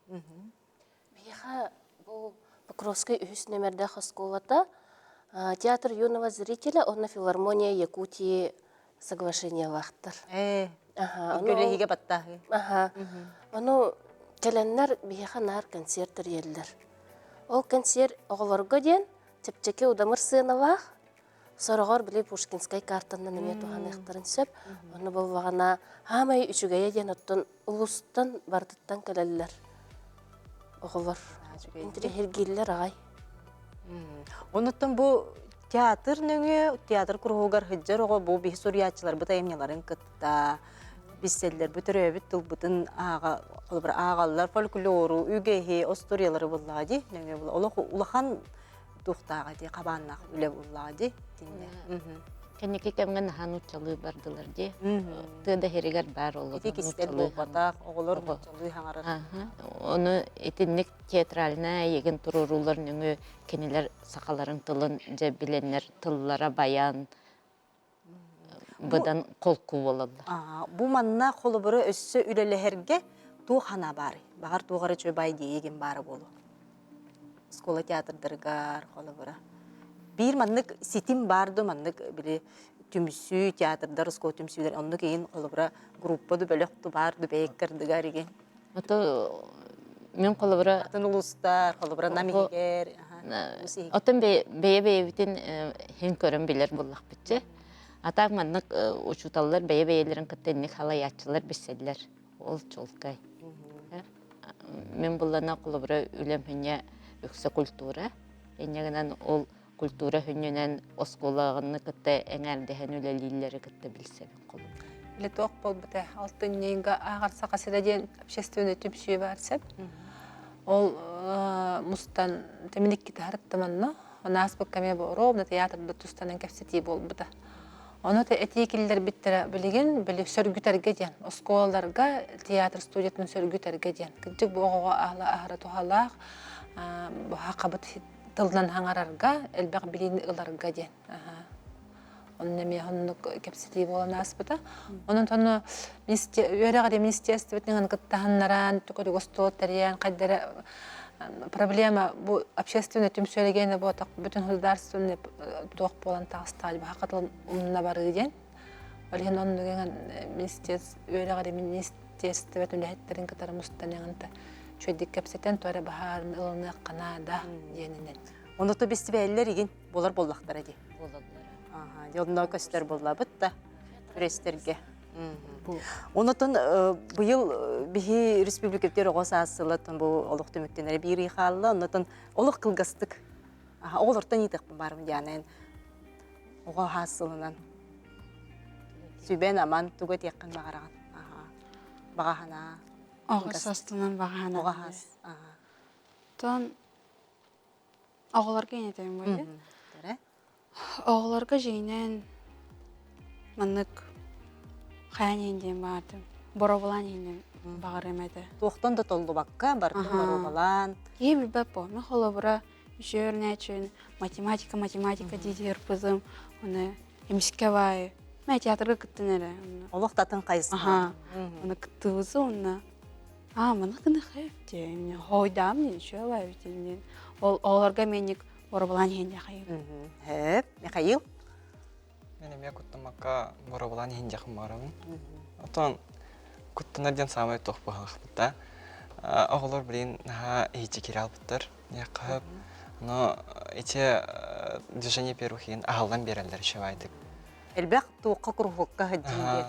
Биһиэхэ бу Покровскай үһүс нүөмэрдээх оскуолата Театр юного зрителя уонна филармония Якутии соглашениелаахтар. Ээ, көлөһигэ баттааһы. Аха. Ону кэлэннэр биһиэхэ наар концерт тэрийэллэр. Ол концерт оҕолорго диэн чэпчэки удамыр сыаналаах, сороҕор били Пушкинскай картанан эмиэ туһаныахтарын сөп. Ону буоллаҕына хаамай үчүгэйэ диэн оттон улуустан барытыттан кэлэллэр оҕолор. Интириэһиргииллэр аҕай. Онуттан бу театр нөҥүө театр куруһугар сылдьар оҕо бу биһи суруйааччыларбыт айымньыларын кытта билсэллэр, бу төрөөбүт тылбытын ааҕа холобура ааҕаллар, фольклору, үгэһи, остуоруйалары буллаҕа дии нөҥүө була олох улахан туохтааҕа дии хабааннаах үлэ буллаҕа дии тиннэ. Кэнники кэмҥэ наһаа нууччалыы бардылар дии. Тыа да иһиригэр баар олорор Ити кистэл буолбатах, оҕолор нууччалыы хаҥарар. Ону итинник театральнай эйигин туруоруулар нөҥүө кинилэр сахаларын тылын дьэ билэннэр тыллара байан быдан холку буолаллар. Бу манна холобура өссө үлэлэһэргэ туох санаа баарый? Баҕар туох эрэ үчүгэй идея баара буолуо. Оскуола театрдарыгар холобура. Биир маннык ситим баар ду маннык били түмсүү театрдар оскуола түмсүүлэр оннук иин холобура группа ду бөлөх ду баар ду бэйэккэрдыгар игин. Ото мин холобура атын улуустар холобура нам иһигэр Оттон бэйэ-бэйэбитин хин көрөн билэр буоллахпытчы. А так маннык учууталлар бэйэ-бэйэлэрин кытта инник халайааччылар билсэллэр. Ол чуолкай. Мин буллана холобура үлэм хүнньэ үксэ культура. Инньэ гынан ол культура хүнньүнэн оскуолаҕыны кытта эҥээрдэһэн үлэлииллэри кытта билсэбин холобура. Или туох буолбута алтынньыга ааҕар Саха сирэ диэн общественный түмсүү баар сөп. Ол мустан тэминикки таһарыттаманна ааспыкка эмиэ бу ровно театрда тустанан кэпсэтии буолбута. Ону этии киллэрбиттэрэ билигин били сөргүтэргэ диэн оскуолаларга театр студиятын сөргүтэргэ диэн кырдьык бу оҕоҕо аһара туһалаах бу хабыт тылынан хаҥарарга элбэх билиини ыларга диэн Онно эмиэ оннук кэпсэтии буолан ааспыта. Онон тону үөрэҕи министерствотын кыттаһыннаран, түкөрүг остуол тэрийэн, хайдара проблема бу общественный түмсүөлэгиэнэ буотах бүтүн государственный туох буолан таҕыстаҕа баха умна барыы диэн. Ол иһин оннук эҥин министерство үөрэҕи министерствот үлэһиттэрин кытары мустан эҥинта үчүгэйдик кэпсэтэн туора баһаарын ылыныахха наада диэнинэн. Онно бэстибээллэр игин болар боллахтара дии. Болаллара. Ага, дьонно көстөр боллабыт да престерге. Онотон быйыл биһи республикабытыгар оҕо саас сылатын бу олох түмүктэнэрэ биир хаалла. Онотон олох кылгастык. Оҕолортон иитиэхпин баарым дианайын оҕо хаас сылынан сүбэн аман тугу этиэххин баҕараҕын. Баҕа санаа. Оҕо саастынан баҕа санаа. Оҕо хаас. Тон Оҕолорго ийэтэбин буолла. Оҕолорго дьиҥинэн Маннык хайан иһин диэн баҕардым. Боробулаан иһин баҕарыам этэ. Туохтан да толлубакка бартын боруобалаан. Киһи билбэт бо. Мен холобура үчүөрнээчүн математика, математика диир пызым. Оны эмискэ баайы. Мен театрга кыттын эрэ. Олох татын хайысха. Оны кыттыбызы онна. А, маны гына хэп диэн. Хойдаам диэн үчүө баайы диэн. Ол олорго меник боробулаан иһин диэхайым. Хэп, Михаил? Мен эмиэ куттаммакка боруобалаан иһин диэхпин баҕарабын. Оттон куттанар диэн саамай туох быһалаахпыт да. Оҕолор билигин наһаа иһиччи киирэ албыттар. Диэххэ Но ити движение первых иһин аһыллан биэрэллэр үчүгэйдик. Элбэх туохха куруһуокка сылдьыы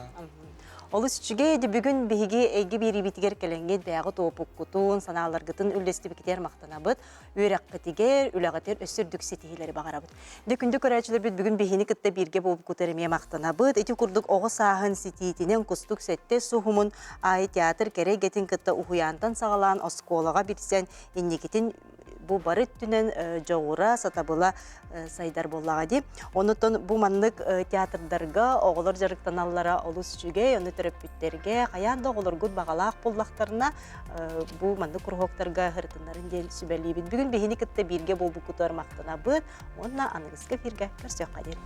Олус үчүгэй бүгүн биһиги эйгэ биэриибитигэр кэлэҥҥит бэйэҕит уопуккутун, санааларгытын үллэстибиккитигэр махтанабыт. Үөрэххитигэр, үлэҕитигэр өссө үрдүк ситиһиилэри баҕарабыт. Дьэ, күндү көрөөччүлэрбит бүгүн биһини кытта бииргэ буолбуккутугар эмиэ махтанабыт. Ити курдук оҕо сааһын ситиитинэн кустук сэттэ суһумун аайы театр кэрэ эйгэтин кытта уһуйаантан саҕалаан оскуолаҕа билсэн инникитин бу бары өттүнэн дьоҕура, сатабыла сайдар буоллаҕа дии. Онутон бу маннык театрдарга оҕолор дьарыктаналлара олус үчүгэй, ону төрөппүттэргэ хайаан да оҕолоргут баҕалаах буоллахтарына бу маннык куруһуоктарга сырытыннарын диэн сүбэлиибит. Бүгүн биһини кытта бииргэ буолбуккутугар махтанабыт уонна аныгыскы эфиргэ көрсүөххэ диэри.